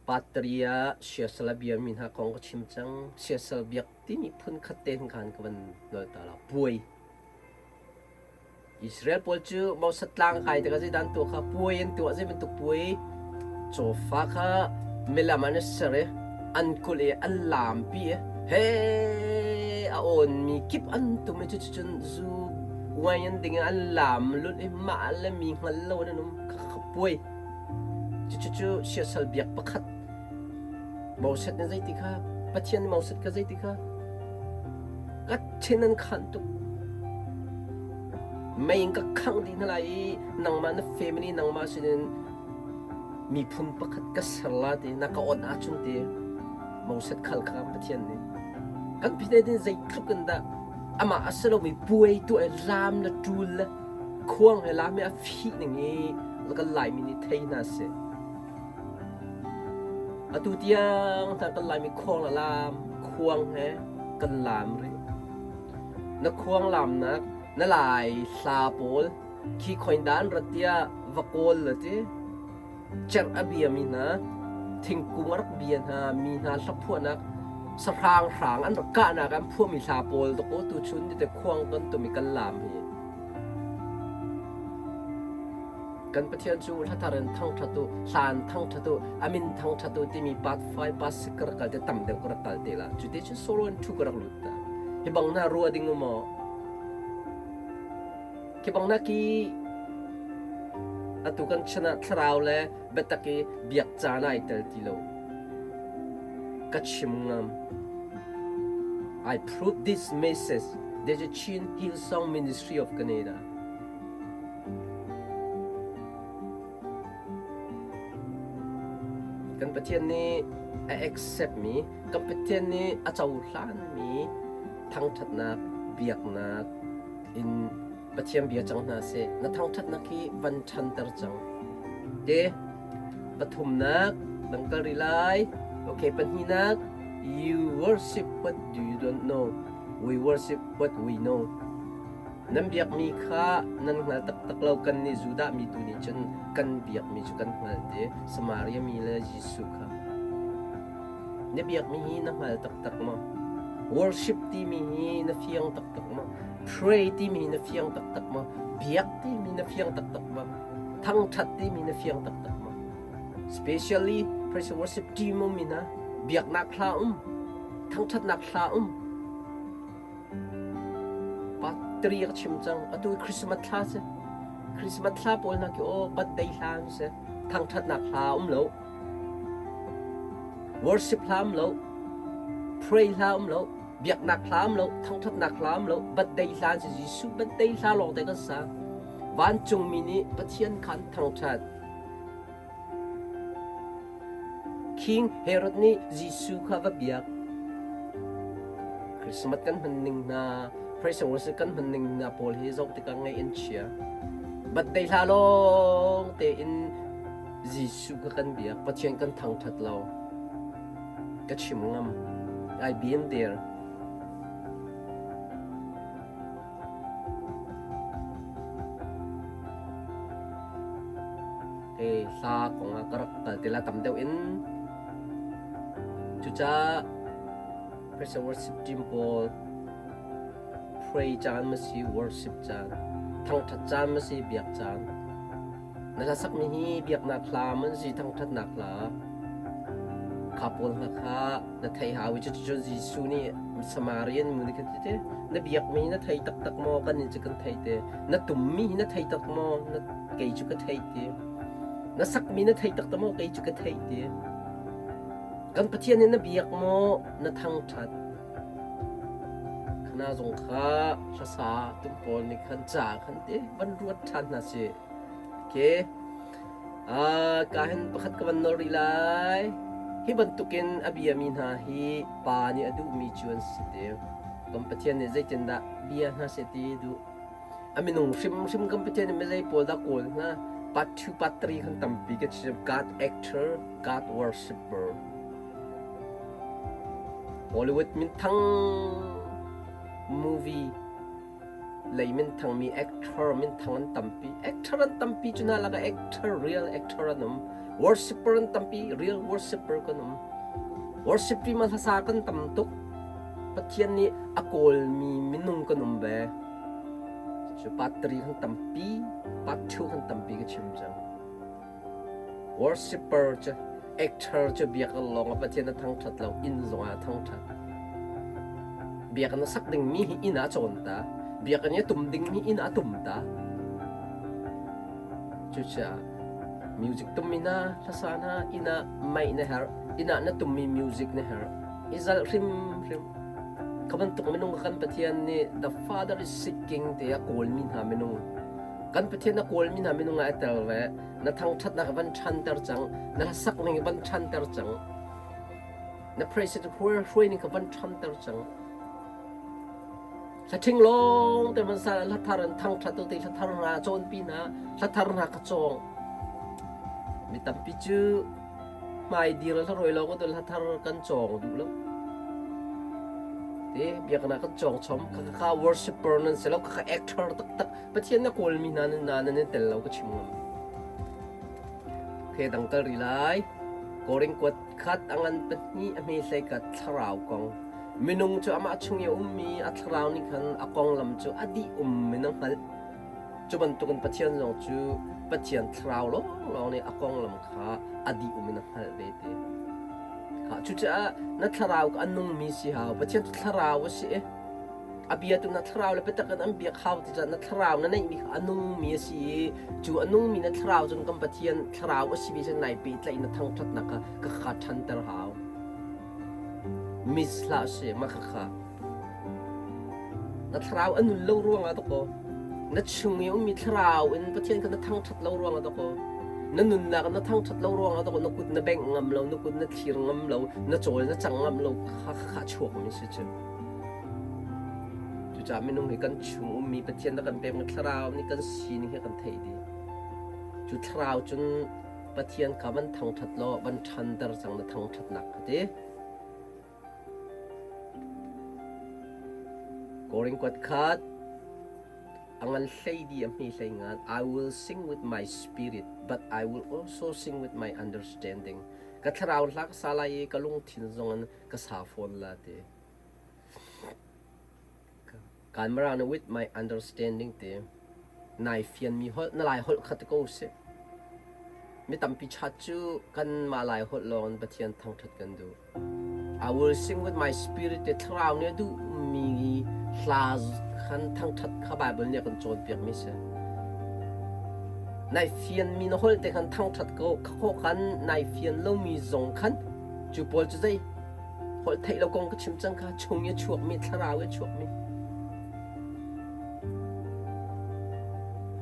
Patria siasal a biami hna kong ka chim cang. Siasal biak timi phun khat te hin khan ka van nawl ta la. Puai. Israel pawl cu Moses tlang kai tikah zeidah an tuah kha puai an tuah zei bantuk puai cawfa kha milam an ser i an kulh i an lampi i he a awnmi kip an tum i cuticun zu wine an ding i an lam lulh i mah le mi hngal lo in an um khakha puai cucu siasal biak pakhat Moses nih zeiti kha Pathian nih Moses kha zeiti kha ka thin an khan tuk mei in ka khangh dih hna lai i nangmah na family nangmah sinin miphun pakhat ka ser la ti na ka on ahcun ti Moses khal kha Pathian nih kan phine din zeitluk in dah amah a si lomi puai tuah i laam le ṭul le khuang he laam he a fih ning i kan Laimi nih thei hna sih. Atu tiang hna kan Laimi khuang le laam khuang he kan laam rih. Na khuang laamnak na Lai hla pawl khi khoin dah an rat tiah va kawl la ti. Cerh a biami hna, thingkung a rak bia hna, mi hna hlaphuahnak, sahrang hrang an rak kahnak an phuahmi hla pawl dawkaw tuchun ni te khuang kan tum i kan laam hi. Kan Pathian cu hlathar in thangṭhat u, hlan thangṭhat u, a min thangṭhat u timi part 5, part 6 ka rak kal te tam deuh ka rak kal te la. Cu te cun solo in ṭhu ka rak lut ta. Hi bang hna rua ding u maw? Khi bang na ki atu kan chan ah thlarau le biatak i biak caan ai tel ti lo. Ka chim ngam. I prove this message. There's a Chin Hillsong Ministry of Canada. Kan Pathian nih a accept mi, kan Pathian nih a cohlan mi thangṭhatnak, biaknak in Pathian bia cang hna seh. Na thangṭhatnak hi van ṭhanter cang. Te pathumnak dang kal rih lai. Okay, pahnihnak you worship what do you don't know. We worship what we know. Nan biakmi kha nan hngal taktak lo kan nih Judah mi tu nih cun kan biakmi cu kan hngalh te Samaria mi le Jesuh kha. Na biakmi hi na hngal taktak maw? Worship timi hi na fiang taktak maw? Pray timi hi na fiang taktak maw? Biak timi na fiang taktak maw? Thangṭhat timi na fiang taktak maw? Especially praise and worship team um hna, biaknak hla um, thangṭhatnak hla um. Patri ka chim cang. Atu Christmas thla si. Christmas thla pawl hna khi aw birthday hla an si. Thangṭhatnak hla um lo. Worship hla um lo. Pray hla um lo. Biaknak hla um lo. Thangṭhatnak hla um lo. Birthday hla an si. Jesuh birthday hla lawng te kan sa. Vancungmi nih Pathian kha an thangṭhat. King Herod nih Jesuh kha va biak. Christmas kan hman ning hna, praise and worship kan hman ning hna pawl hi zoh tikah ngaih an chia. Birthday hla lawng tein Jesuh kha kan biak, Pathian kan thangṭhat lo. Ka chim ngam. I been there. Hei hla kong ah ka rak kal te la tam deuh in. Cucaah Praise and worship team pawl pray caan ma si worship caan thangṭhat caan ma si biak caan na hla sakmi hi biaknak hla man si thangṭhatnak hla kha pawl hna kha na thei hau i cuticun Jesuh nih Samarian mu nih khan ti na biakmi na thei taktak maw kan nih cu kan thei te na tummi hi na thei tak maw na kei cu ka thei ti na sakmi na thei taktak maw kei cu ka thei ti kan Pathian hi na biak maw na thangṭhat khana zong kha hlasa tum pawl nih khan ca khan te van ruat ṭhan hna si okay Ka hin pakhat ka van nawl rih lai. Hi bantukin a biami hna hi pa nih a duhmi cu an si te. Kan Pathian nih zeitindah bia hna seh ti a duh. A minung hrimhrim kan Pathian nih mizei pawl dah kawl hna. Part 2, part 3 khan tampi ka chim. God actor, God worshipper. Hollywood minthang movie lei minthangmi actor minthang an tampi. Actor an tampi cu hna lakah actor real actor an um. Worshipper an tampi, real worshipper kan um. Worship ti ma hlasa kan tam tuk. Pathian nih a kawlmi minung kan um ve. Cu part 3 kan tampi, part 2 kan tampi ka chim cang. Worshipper cu actor cu biakinn lawng ah Pathian a thangṭhat lo, inn zongah a thangṭhat. Biakinn a sak dingmi hi inn ah a cawn ta. Biakinn i a tum dingmi inn ah a tum ta. Cucaah music tummi hna, hlasa hna, inn ah mei na herh, inn ah na tummi music na herh. I zalh hrimhrim. Kha bantuk minung kan Pathian nih the Father is seeking tiah kawlmi hna minung Kan Pathian na kawlmi hna minung ah i tel ve. Na thangṭhatnak van ṭhanter cang. Na hlasak ning van ṭhanter cang. Na praise hruai ning kha van ṭhanter cang. Hlaṭhing lawng te van sa hla thar in thangṭhat tu te hla thar hna cawnpi hna hla thar hna ka cawng. Mi tampi cu hmai dir hla rawi lawng tu hla thar kan cawng duh lo. Te biaknak kan cawng chom kha kha worshipper nan si lo kha actor taktak Pathian na kawlmi hna nan na nan i tel lo ka chim ngam. Okay, dang kal rih lai. Korin kuat khat a ngan pahnih a hme hlei kat thlarau kong. Minung cu amah chung i a ummi a thlarau nih khan a konglam cu a dih um in a hngalh. Cu bantukin Pathian zong cu Pathian thlarau lawnglawng nih a konglam kha a dih um in a hngalh ve te. Kha cucaah na thlarau kha a nungmi si hau. Pathian cu thlarau a si i A bia tu na thlarau le biatak in an biak hau ti na thlarau na neihmi kha a nungmi a si i cu a nungmi na thlarau cun kan Pathian thlarau a simi cun nai pehtlaih na thangṭhatnak kha ka kha ṭhanter hau. Mis hlah si ma kha kha. Na thlarau a nun lo ruangah dakaw na chung i ummi thlarau in Pathian kha na thangṭhat lo ruangah dakaw na nunnak na thangṭhat lo ruangah dakaw na kut na bengh ngam lo na kut na thlir ngam lo na cawl na cang ngam lo kha kha chuakmi si cu. Cucaah minung hi kan chung ummi Pathian na kan pekmi thlarau nih kan sining hi kan theih dih. Cu thlarau cun Pathian kha van thangṭhat law van ṭhanter cang na thangṭhatnak kha ti. Korin kuat khat a ngan hlei di a hmi hlei ngan I will sing with my spirit but I will also sing with my understanding. Ka thlarau hla ka sa lai i ka lungthin zong in ka sa fawn la ti. Kan Mirang nih with my understanding ti nai fianmi holh na Lai holh kha ti ko usih. Mi tampi chat cu kanmah Lai holh lawng in Pathian thangṭhat kan duh. I will sing with my spirit ti thlarau nih a duhmi hla khan thangṭhat kha Bible nih a kan cawnpiakmi si. Nai fianmi na holh te khan thangṭhat ko khawh khan nai fian lomi zong khan cu pawl cu zei Holh theih lo kong ka chim cang kha chung i a chuakmi thlarau i a chuakmi.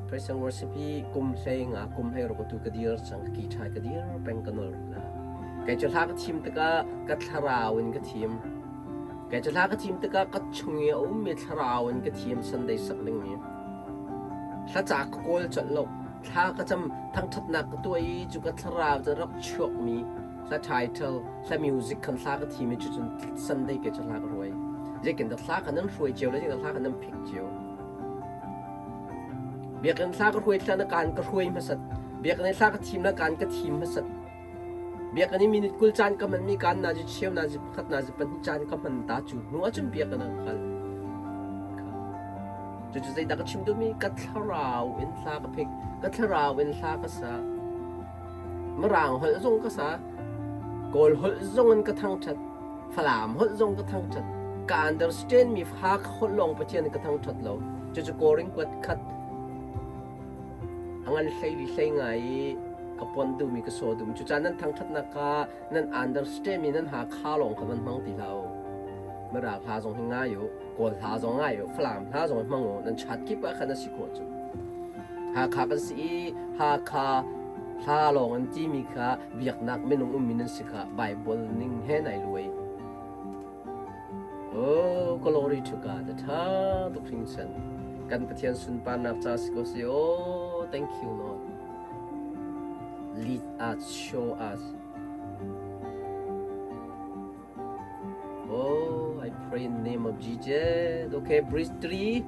Praise and worship hi kum hlei nga kum hlei ruk tu ka dir cang ka ki ṭhai ka dir peng ka nol rih la. Kei cu hla ka thim tikah ka thlarau in ka thim. Kei cu hla ka thim tikah ka chung i a ummi thlarau in ka thim Sunday sak dingmi. Hla ca ka kawl colh lo. Thla ka cam thangṭhatnak ka tuah i cu ka thlarau cu rak chuakmi hla title hla music khan hla ka thim i cucun Sunday ke cu hla ka ruai. Zeitin dah hla kha nan hruai cio le zeitin hla kha nan phik cio. Biakinn hla ka hruai thla na kaan ka hruai hmasat. Biakinn hla ka thim na kaan ka thim hmasat. Biakinn i minute 20 caan ka hmanmi kaan nazi cheu nazi pakhat nazi pahnih caan ka hman ta cu hnu ahcun biakinn ah ka kal. Cucu zeidah ka chim duhmi ka thlarau in hla ka phik, ka thlarau in hla ka sa. Mirang holh zong ka sa. Kawl holh zong in ka thangṭhat. Falam holh zong ka thangṭhat. Ka understand mi Hakha holh lawng Pathian in ka thangṭhat lo. Cucu Korin kuat khat a ngan hlei li hlei ngai i ka pon duhmi ka saw duhmi. Cucaah nan thangṭhatnak kha nan understand mi nan Hakha lawng kha van hmang ti hlah u. Mirang hla zong hi ngai u. Kawl hla zong ngai u. Falam hla zong hi hmang u. Nan chat kip ah khan a si khawh cu. Hakha kan si i Hakha hla lawng an timi kha biaknak minung ummi nan si kha Bible ning he nai luai. Oh, glory to God. A tha tuk hringsan. Kan Pathian sunparnak ca si ko si. Oh, thank you Lord. Lead us, show us. Oh, I pray in the name of Jesus. Okay, bridge 3.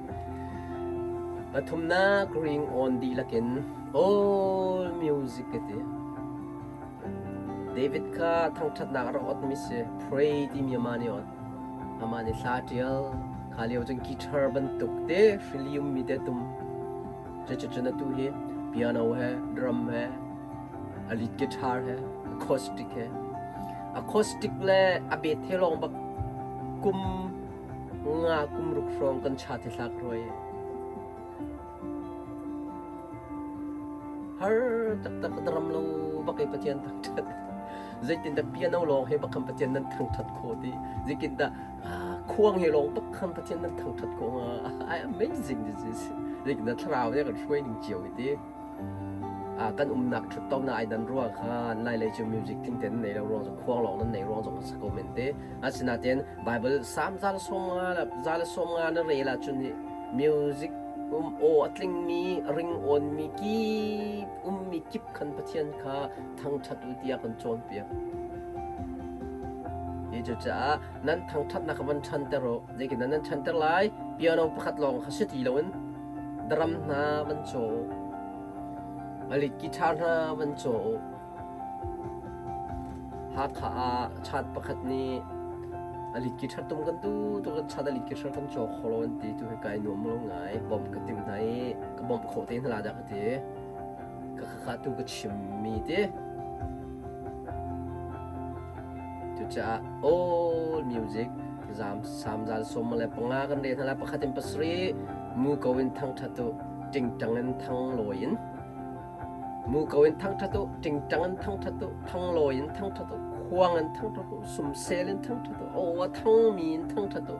Pathumnak ring on dihlak in all music ka ti. David kha thangṭhatnak a rak otmi si. Pray timi ama nih ot. Ama nih hla ṭial. Kha lio cun guitar bantuk te hrilium mi te tum. Cucun atu hi piano he, drum he, a lead guitar he, acoustic he. Acoustic le a bet he lawng bak kum nga kum ruk hrawng kan cha te hlak roi. Har taktak drum lo bak i Pathian thangṭhat. Zeitindah piano lawng he bak khan Pathian nan thangṭhat khawh ti. Zeitindah khuang he lawng bak khan Pathian nan thangṭhat khawh hnga. I amazing this is. Zeitindah thlarau nih a kan hruai ning cio hi ti. Kan umnak ṭhuttonak ai dan ruang khan Lailei cu music tling tein nan nei lo ruang cu khuang lawng nan nei ruang zong a si ko men te. Asinain Bible Psalm 150 na rel ahcun hi music um aw a tlingmi ringawnmi kip ummi kip khan Pathian kha thangṭhat u tiah kan cawnpiak. Hi cucaah nan thangṭhatnak kha van ṭhanter u. Zeitindah nan ṭhanter lai? Piano pakhat lawng kha si ti loin drum hna van caw u. A lead guitar hna van caw u. Hakha ah chat pakhat nih a lead guitar tum kan tu tu kan chat a lead guitar kan caw kho lo an ti tu hi kai nuam lo ngai bawmh ka tim hna i ka bawmh khawh te hna la dah ka ti ka kha tu ka chimmi ti cucaah all music zam sam zal som le panga kan re hna la pakhat in pasarih mu ko in thangthat u tingtang in thang lawi in Muko in thangṭhat u, ṭingṭang in thangṭhat u, thanglawi in thangṭhat u, khuang in thangṭhat u, sumsel in thangṭhat u, aw a thangmi in thangṭhat u.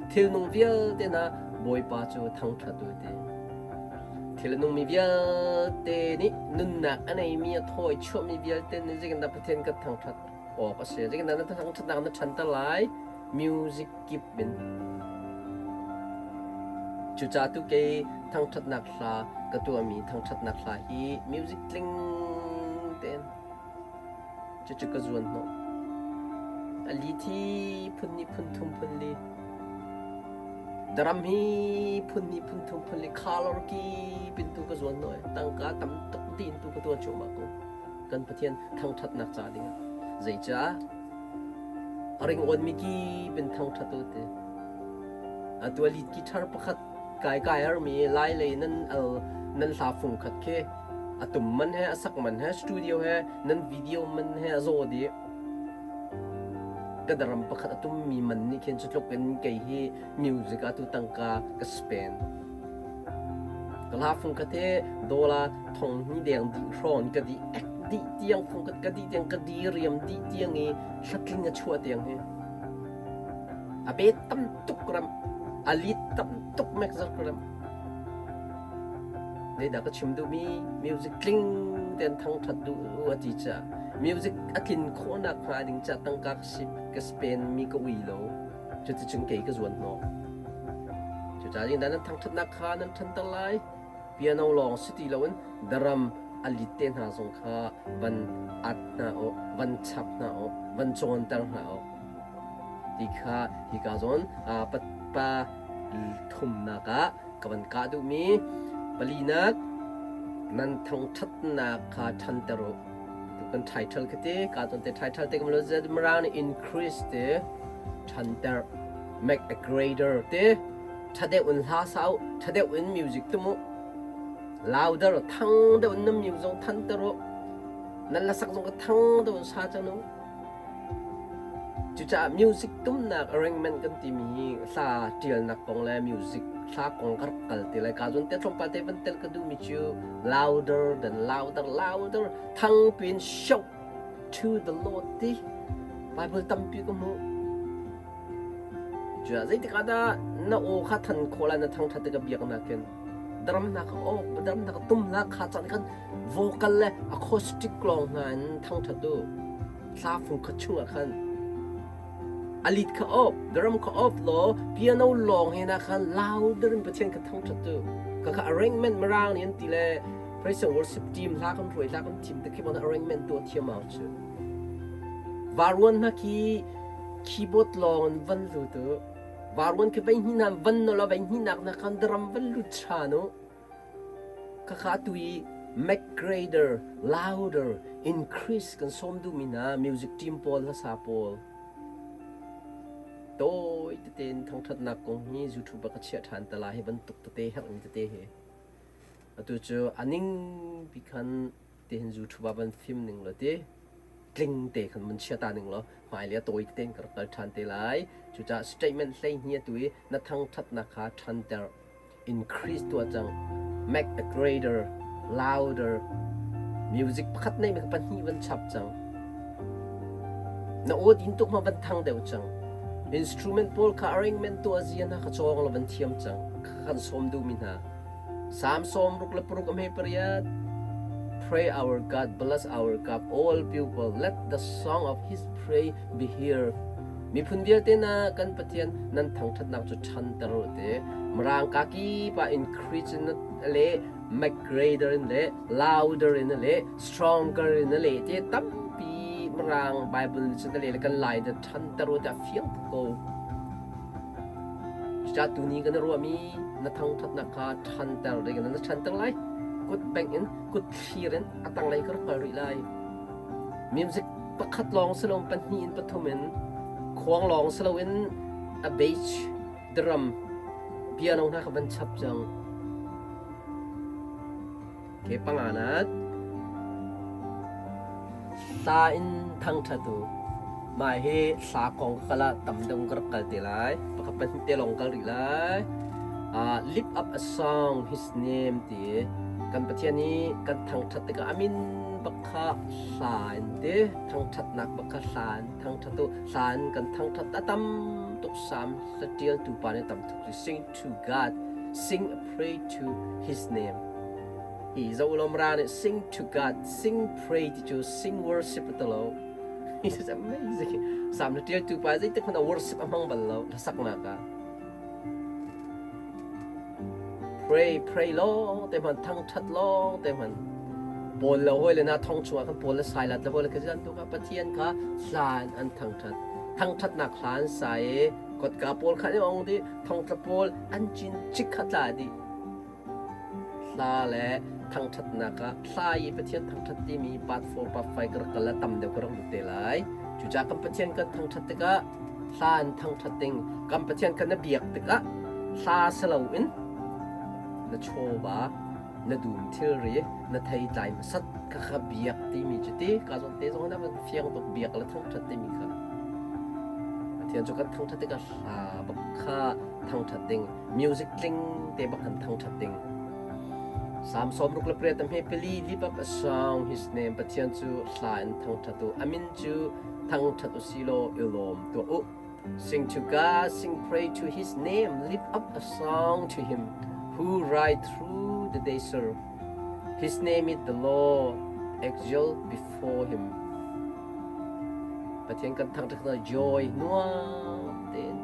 Thilnung vialte hna Bawipa cu thangṭhat u ti. Thil a nungmi vialte nih nunnak a neimi a thaw i chuahmi vialte nih zeitindah Pathian kan thangṭhat awk a si. Zeitindah na thangṭhatnak na ṭhanter lai? Music kip in. Cucaah tu kei thangṭhatnak hla ka tuahmi thangṭhatnak hla hi music tling tein. Cucu ka zuan hnawh. A li thi phun hnih phun thum phun li. Drum hi phun hnih phun thum phun li color ki pin tu ka zuan hnawh i tangka tam tuk din tu ka tuah cuahmah ko. Kan Pathian thangṭhatnak ca dingah. Zeicah? A ringawn mi ki pin thangṭhat u ti. Atu a lead guitar pakhat kai kai armi lai lei nan al nan hla fung khat khi a tum man he a sak man he studio he nan video man he a zaw dih. Ka daram pakhat a tummi man nih khin cu tluk in kei hi music ah tu tangka ka spend. Ka hla fung khat hi dollar thong hnih deng dih hrawn ka dih ek dih tiang fung khat ka dih tiang ka di riam dih tiang i hlatling a chuah tiang hi. A bet tam tuk ram, a lit tam tuk mek zar ram. Zeidah ka chim duhmi music tling tein thangṭhat duh a ti caah music a tlin khawhnak hnga ding caah tangka ka sip ka spend mi ka ui lo. Cuticun kei ka zuan hnawh. Cucaah dah nan thangṭhatnak kha nan ṭhanter lai. Piano lawng si ti loin drum a lit te hna zong kha van at hna u, van chap hna u, van cawnter hna u. Ti kha hika zawn pa thumnak ah ka van kah duhmi palinak nan thangṭhatnak kha ṭhanter u. Tu kan title khi ti ka zawn te title te kan lo Mirang nih increase te ṭhanter make a greater te ṭha deuh in hla sa u, ṭha deuh in music tum u. Louder thang deuh in nan music zong thanter u. Nan hlasak zong ka thang deuh in sa cang u. Cucaah music tumnak arrangement kan timi hi hla ṭialnak kong le music hla kong ka rak kal ti lai. Ka zawn te tlawmpal te van tel ka duhmi cu louder than louder, louder, thangpi in shout to the Lord ti Bible tampi ka hmuh. Cuah zeitik ah dah na aw kha than khawh lai na thangṭhat tikah biaknak in drum hna kha aw drum hna kha tum hna kha caan khan vocal le acoustic lawng hna in thangṭhat u. Hla fung khat chungah khan a lead kha off, drum kha off law piano lawng he na khan louder in Pathian kha thangṭhat u. Kha kha arrangement mirang nih an ti le praise and worship team hla kan hruai hla kan thim te khi bon arrangement tuah thiam au cu. Varuan hna khi keyboard lawng in van lut u. Varuan khi vei hnih van no la vei hnih nak na khan drum van lut ṭhan u. Khakha atu i Mac Grader, louder, increase kan sawm duhmi hna music team pawl hlasa pawl tawi tete in thangṭhatnak kong hi YouTube ah ka chiah ṭhan te lai hi bantuk tete herhmi tete hi. Atu cu a ning pi khan tihin YouTube ah van film ning law ti tling te khan van chia ta ning law hmailei a tawi tein ka rak kal ṭhan te lai. Cucaah statement 12 atu i na thangṭhatnak kha ṭhanter increase tuah cang make a greater louder music pakhat nei mi pahnih van chap cang na aw din tuk ma van thang deuh cang instrument pawl kha arrangement tuah zia hna kha cawng la van thiam cang kan sawm duh mi hna Psalm 66 a hme pariat Pray our God, bless our God, all people, let the song of his praise be heard. Miphun vialte na kan Pathian nan thangṭhatnak cu ṭhanter u te. Mirang ka kip ah increase in le make greater in le louder in le stronger in le te tampi Mirang Bible nih cun le kan lai da ṭhanter u te a fiang tuk ko. Cucaah tuni kan i ruahmi na thangṭhatnak kha ṭhanter ding in na ṭhanter lai. Kut bengh in kut thlir in a tanglei ka rak kal rih lai. Music pakhat lawng si loin pahnih in pathum in khuang lawng si loin a bass, drum, piano hna kha van chap cang. Ke panganak hla in thangṭhat u. Mah hi hla kong ka kal ah tam deuh ka rak kal te lai. Pakhat pahnih te lawng kal rih lai. Lift up a song his name ti kan Pathian i kan thangṭhat tikah a min bak kha hla in ti thangṭhatnak bak kha hla in thangṭhat u. Hla in kan thangṭhat a tam tuk Salm hla ṭialtu pa nih tam tuk sing to God, sing a pray to his name. Hi zo lom ra nih sing to God, sing pray ti cu sing worship a lo. It is amazing. Salm hla ṭialtu pa zeitik hmanh ah worship a hmang bal lo hlasaknak ah. Pray, pray lawng te hman, thangṭhat lawng te hman. Paul le hawi le na thong chungah khan Paul le Silas le hawi le kha tu kha Pathian kha hla in an thangṭhat. Thangṭhatnak hla an sa i kotka pawl kha an ong dih, thongtla pawl an cin cik kha tla dih. Hla le thangṭhatnak ah hla i Pathian thangṭhat timi part 4 part 5 ka rak kal ah tam deuh ka rak lut te lai. Cucaah kan Pathian kan thangṭhat tikah hla in thangṭhat ding, kan Pathian kan na biak tikah hla si loin na chawva na dum thilri na thei tlai hmasat kha kha biak timi cu ti ka zawn te zong na van fiang tuk biak le thangṭhat timi kha Pathian cu kan thangṭhat tikah hla bak kha thangṭhat ding music tling te bak kan thangṭhat ding Psalm 68 a hme pali lift up a song his name Pathian cu hla in thangṭhat u amin cu thangṭhat u si law i lawm tuah u Sing to God, sing pray to His name, lift up a song to Him who ride through the desert. His name is the Lord, exult before Him. Pathian kan thangṭhat na joy nuam tein.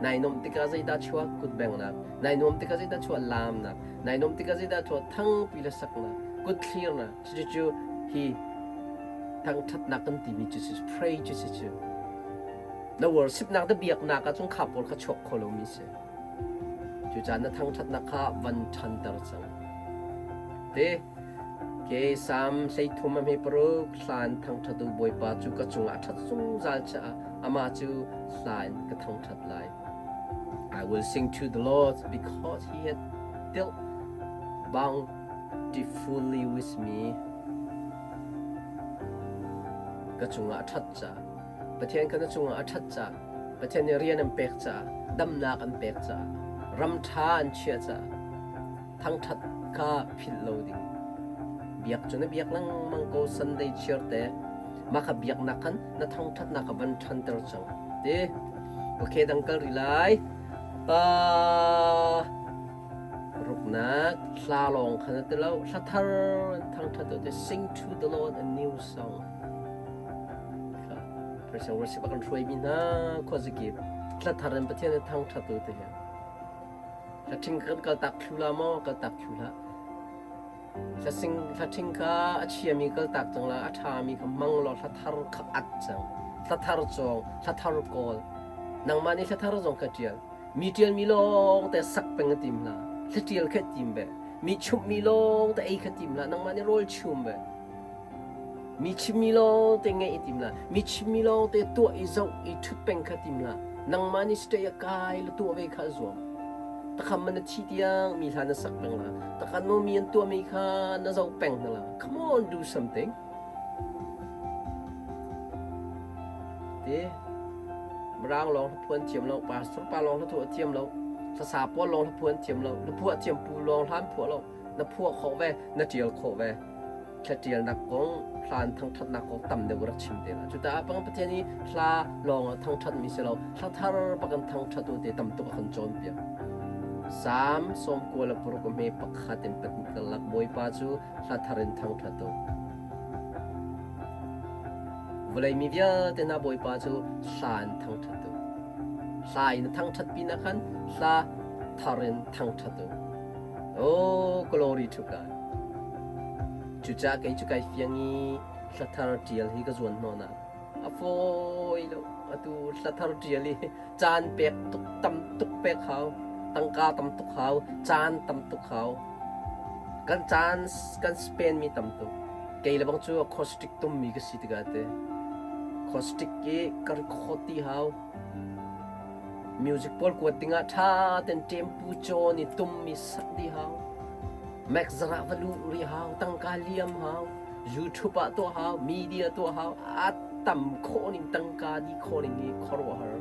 Nai nuam tikah zeidah chuak kut bengnak, nai nuam tikah zeidah chuak laamnak, nai nuam tikah zeidah chuak thangpi le saknak, kut thlirnak, cucu hi thangṭhatnak kan timi cu si pray cu si cu na worshipnak na biaknak ah cun kha pawl kha chuak kho lomi si cucaah na thangṭhatnak kha van ṭhanter cang te ke Salm 33 a hme paruk hlan thangṭhatu Bawipa cu ka cungah a ṭhat zungzal caah amah cu hla in ka thangṭhat lai I will sing to the Lord because he hath dealt bountifully with me Ka cungah a ṭhat caah, Pathian kha na cungah a ṭhat caah, Pathian nih rian an pek caah, damnak an pek caah, ram ṭha an chiah caah, thangṭhat kha philh lo ding. Biak cu na biak lengmang ko Sunday chiarte. Mah kha biaknak khan na thangṭhatnak kha van ṭhanter cang. Ti. Okay, dang kal rih lai. Pa Ruknak hla lawng khan a ti lo. Hla thar in thangṭhat u ti sing to the Lord a new song. Praise and worship a kan hruaimi hna khuazakip hla thar in Pathian in thangṭhat u ti hi. Hla ṭhing kan kal tak thlu la maw kal tak thlu hlah. Hla sing hla ṭhing kha a chiami kal tak cang la a ṭhami kha hmang law hla thar kha at cang. Hla thar cawng, hla thar kawl. Nangmah nih hla thar zong kha ṭial. Mi ṭialmi lawng te sak peng a tim hlah. Hla ṭial kha tim ve. Mi chumhmi lawng te ei kha tim hlah. Nangmah nih rawl chum ve. Mi chimmi lawng te ngeih i tim hlah. Mi chimmi lawng te tuah i zoh i ṭhut peng kha tim hlah. Nangmah nih stay a kai la tuah ve kha a zuam. Takham man na thi tiang mi hla na sak peng la. Takhan maw mi an tuahmi kha na zoh peng hna la. Come on, do something. Ti Mirang lawng hlaphuan thiam lo, pastor pa lawng hlathuah thiam lo, hlasa pawl lawng hlaphuan thiam lo, na phuah thiam pu lawng hlan phuah lo, na phuah khawh ve, na ṭial khawh ve. Thla ṭialnak kong, hlan thangṭhatnak kong tam deuh rak chim te la. Cucaah pang Pathian i hla lawng ah thangṭhatmi si lo, hla thar bak in thangṭhat u te tam tuk a kan cawnpiak. Salm 96 a hme pakhat in pahnih karlak Bawipa cu hla thar in thangṭhat u. Vawlei mi vialte hna Bawipa cu hla in thangṭhat u. Hla in a thangṭhat pinah khan hla thar in thangṭhat u. Oh, glory to God. Cucaah kei cu kai fiang i hla thar ṭial hi ka zuan hnawn ah a fawi lo. Atu hla thar ṭial hi caan pek tuk tam tuk pek hau tangka tam tuk hau caan tam tuk hau kan caan kan spend mi tam tuk kei le bang cu acoustic tum mi ka si tikah te acoustic i ka record ti hau music pawl kuat dingah tha ten tempu chawn i tum mi sak di hau max zara va lu ri hau tangka liam hau YouTube ah tuah hau media tuah hau a tam khawh ning tangka di khawh ning hi khuaruahhar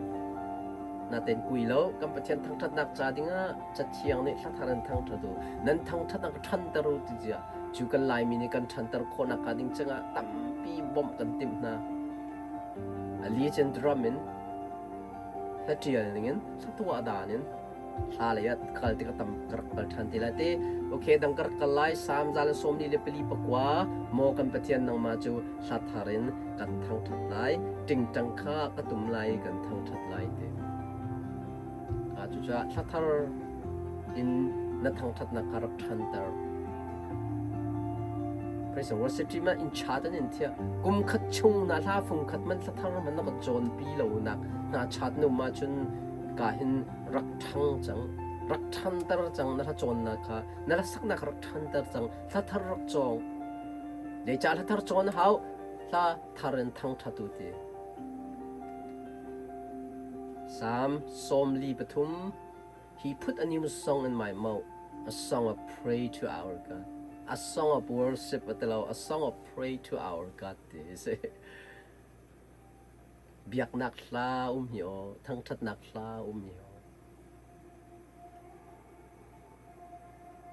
naten kui lo kan Pathian thangṭhatnak ca dingah cathiang nih hla thar in thangṭhat u nan thangṭhatnak ṭhanter u ti zia cu kan Laimi nih kan ṭhanter khawhnak hnga ding cangah tampi bawmh kan timh hna a li cun drum in hla ṭial ningin hla tuah dan in hla lei ah kal tik a tam ka rak kal ṭhan ti lai ti okay dang ka rak kal lai Salm 144 maw kan Pathian nangmah cu hla thar in kan thangṭhat lai ṭingṭang kha ka tum lai i kan thangṭhat lai ti cucaah hla thar in na thangṭhatnak kha rak ṭhanter. Praise and worship team ah in chat an in thiah. Kum khat chung na hla fung khat man thla thar man na kan cawn pi lo nak hna chat nu ma cun ka hin rak ṭhang cang rak ṭhanter cang na hla cawnnak kha na hla saknak rak ṭhanter cang hla thar rak cawng zeicah hla thar cawn hau hla thar in thangṭhat u ti Psalm 43 He put a new song in my mouth a song of praise to our God a song of worship atilo a song of praise to our God ti si Biaknak hla um hi aw, thangṭhatnak hla um hi aw.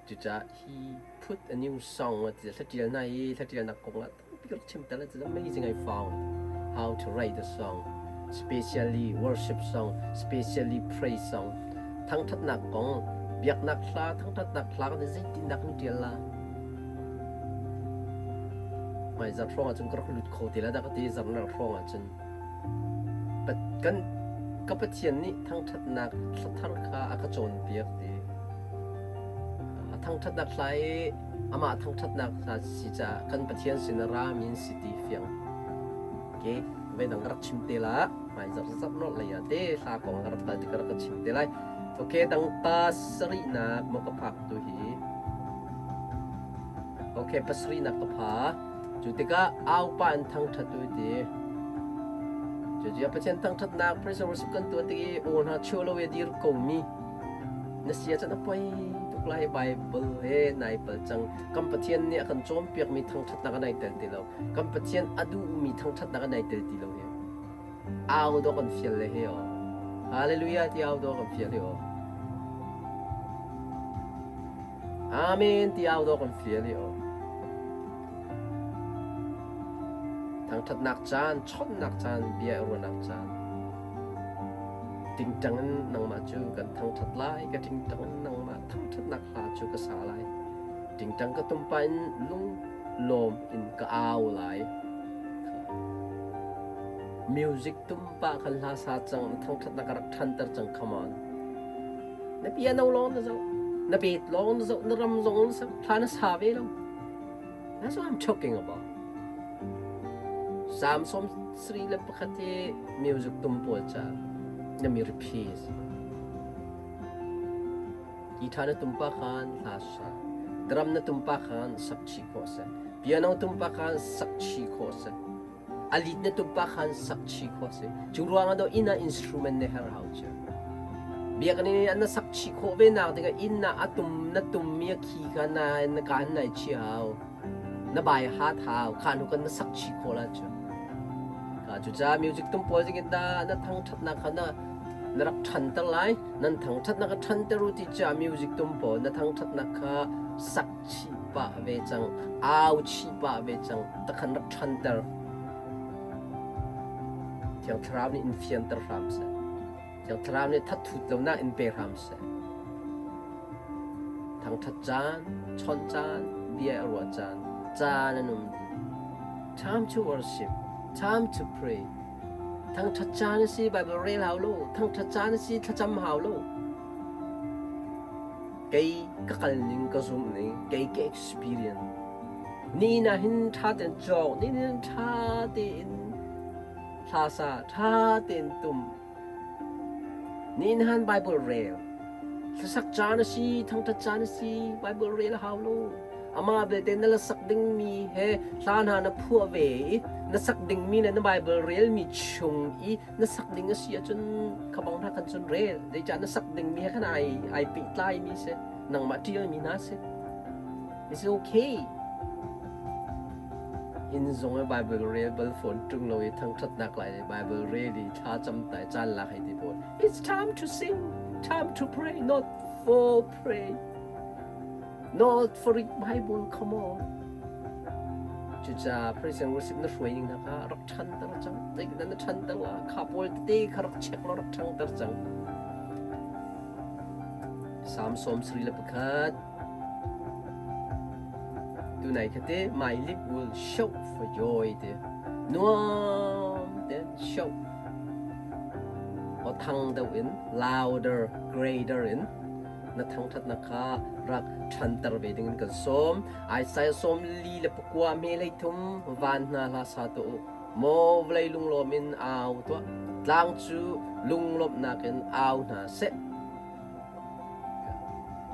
Cucaah he put a new song a ti hla ṭial hna hi hla ṭialnak kong ah tampi ka rak chim ter. It's amazing I found how to write a song, especially worship song, especially praise song. Thangṭhatnak kong, biaknak hla, thangṭhatnak hla kan zeitindah kan ṭial la? Hmaizarh hrawng ahcun ka rak lut kho te lai dah ka ti zarhnak hrawng ahcun. Kan ka Pathian nih thangṭhatnak hla thar kha a ka cawnpiak ti. A thangṭhatnak hla i amah thangṭhatnak hla si caah kan Pathian sin a rami an si ti fiang. Okay, voi dang ka rak chim te la. Hmaizarh zarh nolh lei ah te hla kong ka rak tal ti ka rak ka chim te lai. Okay, tangka sarihnak maw ka phak tu hi. Okay, pasarihnak ka pha. Cu tikah aupa in thangṭhat u ti. Cucu Pathian thangṭhatnak praise and worship kan tuan tik i aw hna chuah lo i dir komi na si ahcun a poi tuk lai Bible he nai pal cang. Kan Pathian nih a kan cawnpiakmi thangṭhatnak a nai tel ti lo. Kan Pathian a duhmi thangṭhatnak a nai tel ti lo hi. Au dawh kan fial le hi aw. Hallelujah ti au dawh kan fial hi aw. Amen ti au dawh kan fial hi aw. Thangṭhatnak caan, chawnhnak caan, bia i ruahnak caan. Tingtang in nangmah cu kan thangṭhat lai, ka tingtang in nangmah thangṭhatnak hla cu ka sa lai. Tingtang ka tum pah in lung lawm in ka au lai. Music tum pah khan hla sa cang, na thangṭhatnak ka rak ṭhanter cang, come on. Na piano lawng na zoh, na bet lawng na zoh, na ram zong na sak, hla na sa ve lo. That's what I'm talking about. Psalm 31 hi music tum pawl ca na mi repeat. Guitar na tum pa khan hla sa. Drum na tum pa khan sak chih khawh si. Piano tum pa khan sak chih khawh si. A lead na tum pa khan sak chih khawh si. Cu ruang ah inn ah instrument na herh hau cu. Biakinn in an na sak chih khawh ve nak dingah inn ah a tum na tum mi a khi kha na na kaan nai chih hau. Na bai hat hau. Kha hnu kan na sak chih khawh la cu. Ka cucaah music tum pawl zingin dah na thangṭhatnak kha na na rak ṭhanter lai. Nan thangṭhatnak kha ṭhanter u ti caah music tum pawl na thangṭhatnak kha sak chih pah ve cang, au chih pah ve cang, takhan rak ṭhanter. Thiang Thlarau nih in fianter hram seh. Thiang Thlarau nih thatthut lonak in pe hram seh. Thangṭhat caan, chawnh caan, bia a ruah caan, caan an um dih. Time to worship, time to pray. Thangṭhat caan a si, Bible rel hau lo. Thangṭhat caan a si, thlacam hau lo. Kei ka kal ning, ka zumh ning, kei ka experience. Ni na hin ṭha tein cawk, ni hin ṭha tein hla sa, ṭha tein tum. Ni han Bible rel. Hlasak caan a si, thangṭhat caan a si, Bible rel a hau lo. Amah belte na la sak dingmi he hla hna na phuah ve i na sak dingmi le na Bible relmi chung i na sak ding a si ahcun kha bang hna khan cun rel. Zeicah na sak dingmi he khan ai ai pehtlaimi si, nangmah ṭialmi hna si. It's okay. Inn zong i Bible rel bal phone ṭung lo i thangṭhatnak lai i Bible rel i thla cam tai caan lak hei ti pawl. It's time to sing, time to pray, not for pray. Not for read Bible, come on. Cucaah praise and worship na hruai ning hna kha rak ṭhanter cang. Zeitindah na ṭhanter la? Kha pawl tete kha rak check law rak ṭhangter cang. Psalm 71 Tunai kha te my lip will shout for joy te nuam ten shout o thang deuh in louder greater in na thangthatnak kha rak ṭhanter ve dingin kan sawm. Isaiah 44 hme 13 van hna hla sa tuah u. Maw vawlei lunglawm in au tuah. Tlang cu lunglawmhnak in au hna seh.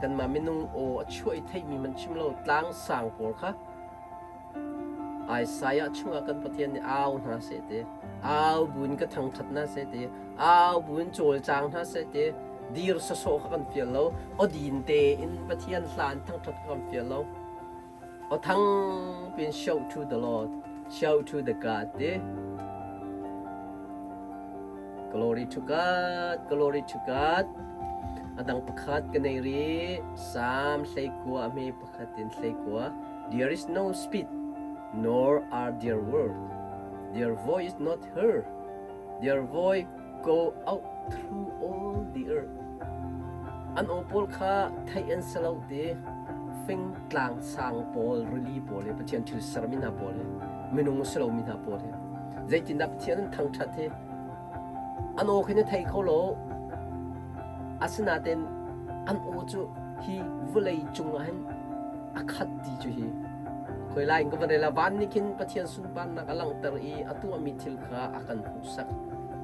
Kanmah minung aw a chuah i theihmi hmanh chim lo tlang sang pawl kha Isaiah chungah kan Pathian nih au hna seh ti, au buin ka thangṭhat hna seh ti, au buin cawlcang hna seh ti, dir sawsawh kha kan fial lo, awdin tein Pathian hla in thangṭhat kha kan fial lo. Aw thang piin shout to the Lord, shout to the God ti. Glory to God, glory to God. A dang pakhat ka nei rih, Psalm 19 a hme pakhat in 19. There is no speed, nor are their words. Their voice not heard. Their voice go out through all the earth. An aw pawl kha theih an si lo ti fing tlang sang pawl rili pawl hi Pathian thil sermi hna pawl hi minung a si lomi hna pawl hi zeitindah Pathian an thangṭhat hi An aw khi na thei kho lo. Asinain an aw cu hi vawlei cungah hin a khat ti cu hi khoi lai in ka van rel ah van nih khin Pathian sunparnak a langhter i a tuahmi thil kha a kan hmuhsak.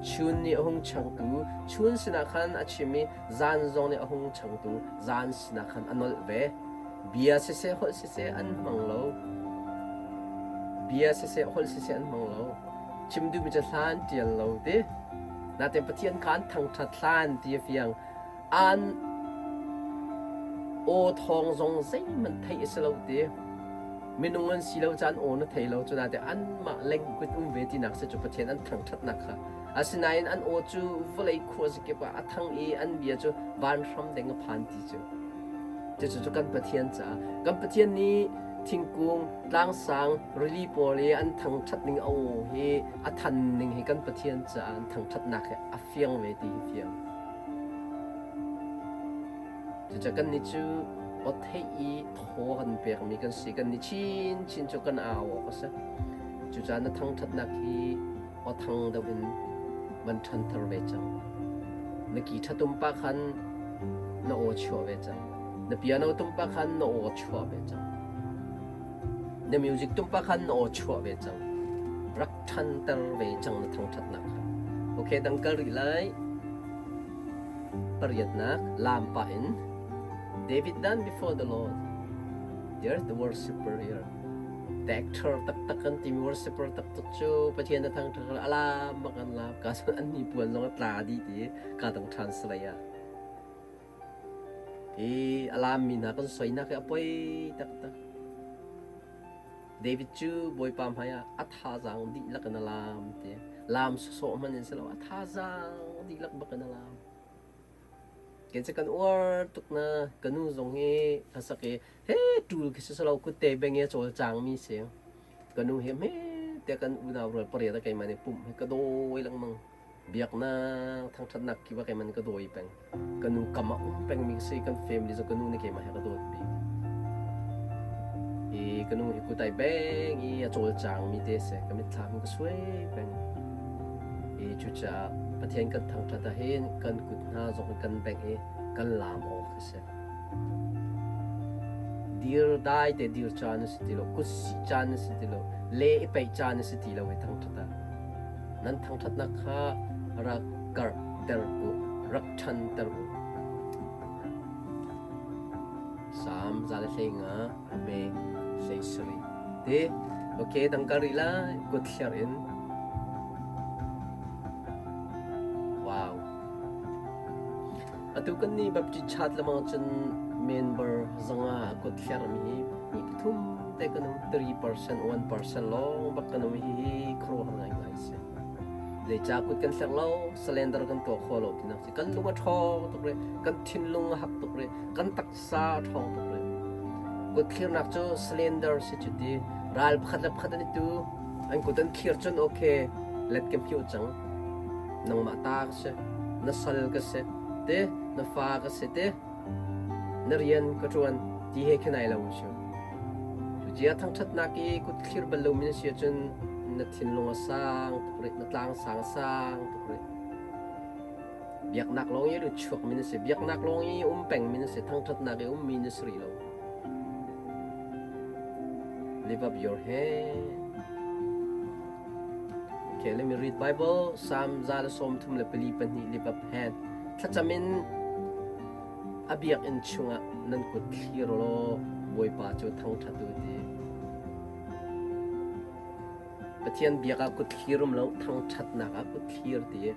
Chun nih a hung changtu chun sinah khan a chim i zan zong nih a hung changtu zan sinah khan a nolh ve. Bia siseh holh siseh an hmang lo. Bia siseh holh siseh an hmang lo. Chim duhmi cu hlan ṭial lo ti. Natein Pathian kha an thangṭhat hlan ti a fiang. An aw thawng zong zeihmanh theih a si lo ti. Minung an si lo caan aw na thei lo cu natein anmah lengkut um ve tinak si cu Pathian an thangṭhatnak kha. Asinain an aw cu vawlei khuazakip ah a thang i an bia cu vanhram deng a phan ti cu. Cucu cu kan Pathian caah kan Pathian nih thingkung, tlangsang, rili pawl i an thangṭhat ning a aw hi a than ning hi kan Pathian caah an thangṭhatnak hi a fiang ve ti hi fiang. Cucaah kannih cu aw theih i thaw kan pekmi kan si. Kannih chinchin cu kan au awk a si. Cucaah na thangṭhatnak hi aw thang deuh in van ṭhanter ve cang. Na ki ṭha tum pah khan na aw chuah ve cang. Na piano tum pah khan na aw chuah ve cang. Na music tum pah khan na aw chuah ve cang. Rak ṭhanter ve cang na thangṭhatnak kha. Okay, dang kal rih lai. Pariatnak, laam pah in. David done before the Lord. There's the worshipper here. Actor taktak kan timi worshipper taktak cu Pathian a thangṭhat a lam bak an lam. Ka cun an hnipuan zong a tla dih ti ka dang ṭhan salai ah. Hi a lammi hna kan soinak hi a poi taktak. David cu Bawipa hmaiah a thazaang dihlak in a lam ti. Lam sawsawh hmanh in si lo, a thazaang dihlak bak in a lam. Kei cu kan uar tuk na ka nu zong hi hlasak i he ṭul khi si lo kutte beng i a cawlcangmi si. Ka nu hi hme tiah kan unau rual pariat ah keimah nih pumh hi ka dawi lengmang. Biaknak thangṭhatnak kip ah keimah nih ka dawi peng. Ka nu kam ah um pengmi ka si. Kan family zong ka nu nih keimah hi a ka dawt bik. Hi ka nu hi kut ai beng i a cawlcangmi te a si. Ka mitthlam in ka suai peng. I cucaah Pathian kan thangṭhat ahhin kan kut hna zong hi kan bengh i kan laam awk a si. Dir dai te dir caan a si ti lo, kut sih caan a si ti lo, le i peih caan a si ti lo i thangṭhat ah. Nan thangṭhatnak kha rak karhter u, rak ṭhanter u. Salm 105 a hme 17. Ti, okay, dang kal rih lai, kut thler in. Wow. Atu kan nih Baptist chat lamang cun member zanga kut thler mi hi ni pathum te kan um 3% 1% lawng bak kan um hi hi khuaruahhar ngaingai si. Zeicah kut kan thler lo, cylinder kan tuah kho lo tinak si. Kan lung a ṭhawng tuk rih, kan thinlung a hak tuk rih, kan taksa a ṭhawng tuk rih. Kut thlirnak cu cylinder si cu ti. Ral pakhat le pakhat an i tu. An kut an thlir cun okay, let ka hmiu cang. Nangmah ta ka si, na sal ka si, te na fa ka si te, na rian ka ṭuan ti he khin ai lo cu. Cucia thangṭhatnak i kut thlir bal lomi na si ahcun na thinlung a sang tuk rih, na tlang sang a sang tuk rih. Biaknak lawng i lut chuakmi na si. Biaknak lawng i um pengmi na si. Thangṭhatnak i ummi na si rih lo. Lift up your hand. Okay, let me read Bible. Psalm 134 lift up hand. Thlacam in a biakinn chungah nan kut thlir law Bawipa cu thangṭhat u ti. Pathian biak ah kut thlir um lo, thangṭhatnak ah kut thlir ti.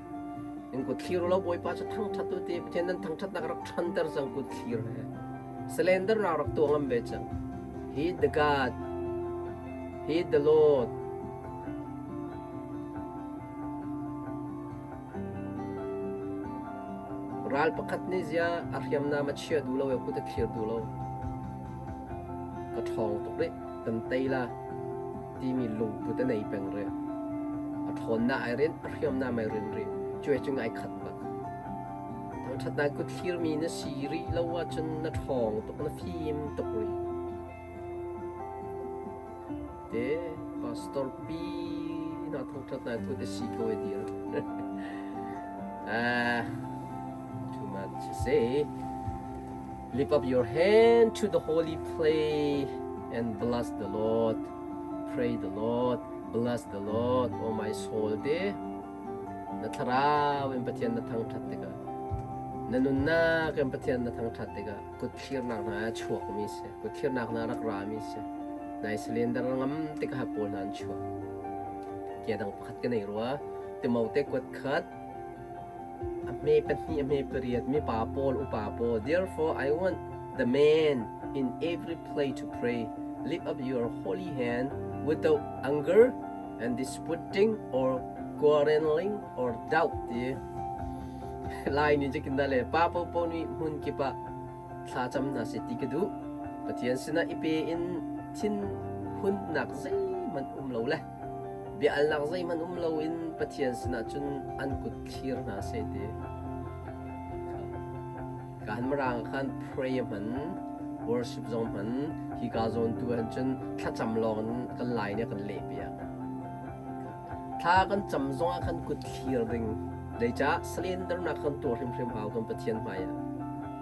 In kut thlir lo Bawipa cu thangṭhat u ti. Pathian nan thangṭhatnak rak ṭhanter cang kut thlir he. Surrender nak rak tuah ngam ve cang. He the God, He the Lord. Ral pakhat nih zia a hriamnam a chia duh lo i kut a thlir duh lo. Ka ṭhawng tuk rih, kan tei la timi lungput a nei peng rih. A ṭhawnnak ai rinh, a hriamnam ai rinh rih. Cuai cu ai khat bak. Thangṭhatnak kut thlirmi na si rih lo ahcun na ṭhawng tuk, na fim tuk rih. Te pastor pi na thangṭhatnak kut a si ko e dir. Ah, too much to say. Lift up your hand to the holy place and bless the Lord. Pray the Lord, bless the Lord, O my soul te. Na thlarau in Pathian na thangṭhat tikah, na nunnak in Pathian na thangṭhat tikah kut thlirnak hna a chuakmi si, kut thlirnak hna rak rami si. Nai cylinder ngam tikah pawl hna an chuak. Ke dang pakhat ka nei rua. Timote kuat khat a hme pahnih a hme pariat mipa pawl upa pawl therefore I want the man in every place to pray lift up your holy hand without anger and disputing or quarreling or doubt ti lai ni jikin da le pa po po ni hmun kip ah thla cam hna seh ti ka duh Pathian sinah i pe in thin hunnak zeihmanh um lo le bia alnak zeihmanh um lo in Pathian sinah cun an kut thlir hna seh ti Kan mirang khan pray hman worship zong hman hi ka zawn tu han cun thlacam lawng in kan lai nih kan leh piak Thla kan cam zongah khan kut thlir ding. Zeicah cylinder-nak kan tuah hrimhrim hau kan Pathian hmaiah.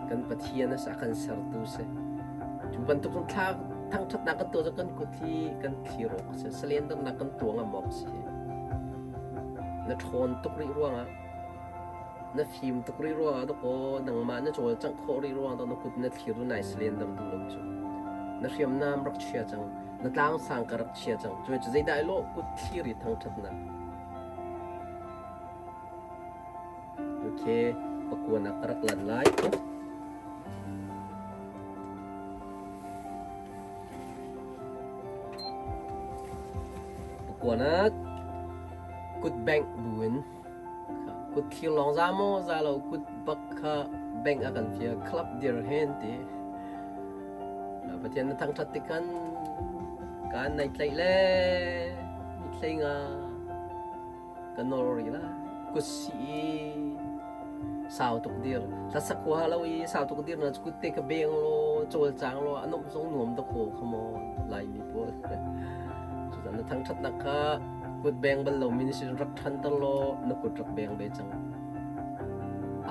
Kan Pathian a si, a kan sertu si. Cu bantuk cun thla thangṭhatnak kan tuah cu kan kut hi kan thlir awk a si. Cylinder-nak kan tuah ngam awk a si. Na ṭhawn tuk rih ruangah na fim tuk rih ruangah dawkaw nangmah na cawlcangh khawh rih ruangah na kut na thlir nai cylinder duh lo cu. Na hriamnam rak chia cang. Na tlangsang ka rak chia cang. Cu cu zeidah ai lawh kut thlir i thangṭhatnak. Okay, pakuan ah ka rak lan lai. Pakuan ah kut bengh buin kut thlir lawng za maw za lo kut bak kha bengh a kan fial club dir hen ti. Pathian na thangṭhat tik khan kaan nai tlaih le mi thlei nga ka nawr rih la kut si i sau tuk dir hlasak huaha lo i sau tuk dir na kut te ka beng law cawlcang law a nuamh zong nuam dakaw come on Laimi pawl cutan na thangṭhatnak kha kut beng bal lomi na sin rak ṭhanter law na kut rak beng ve cang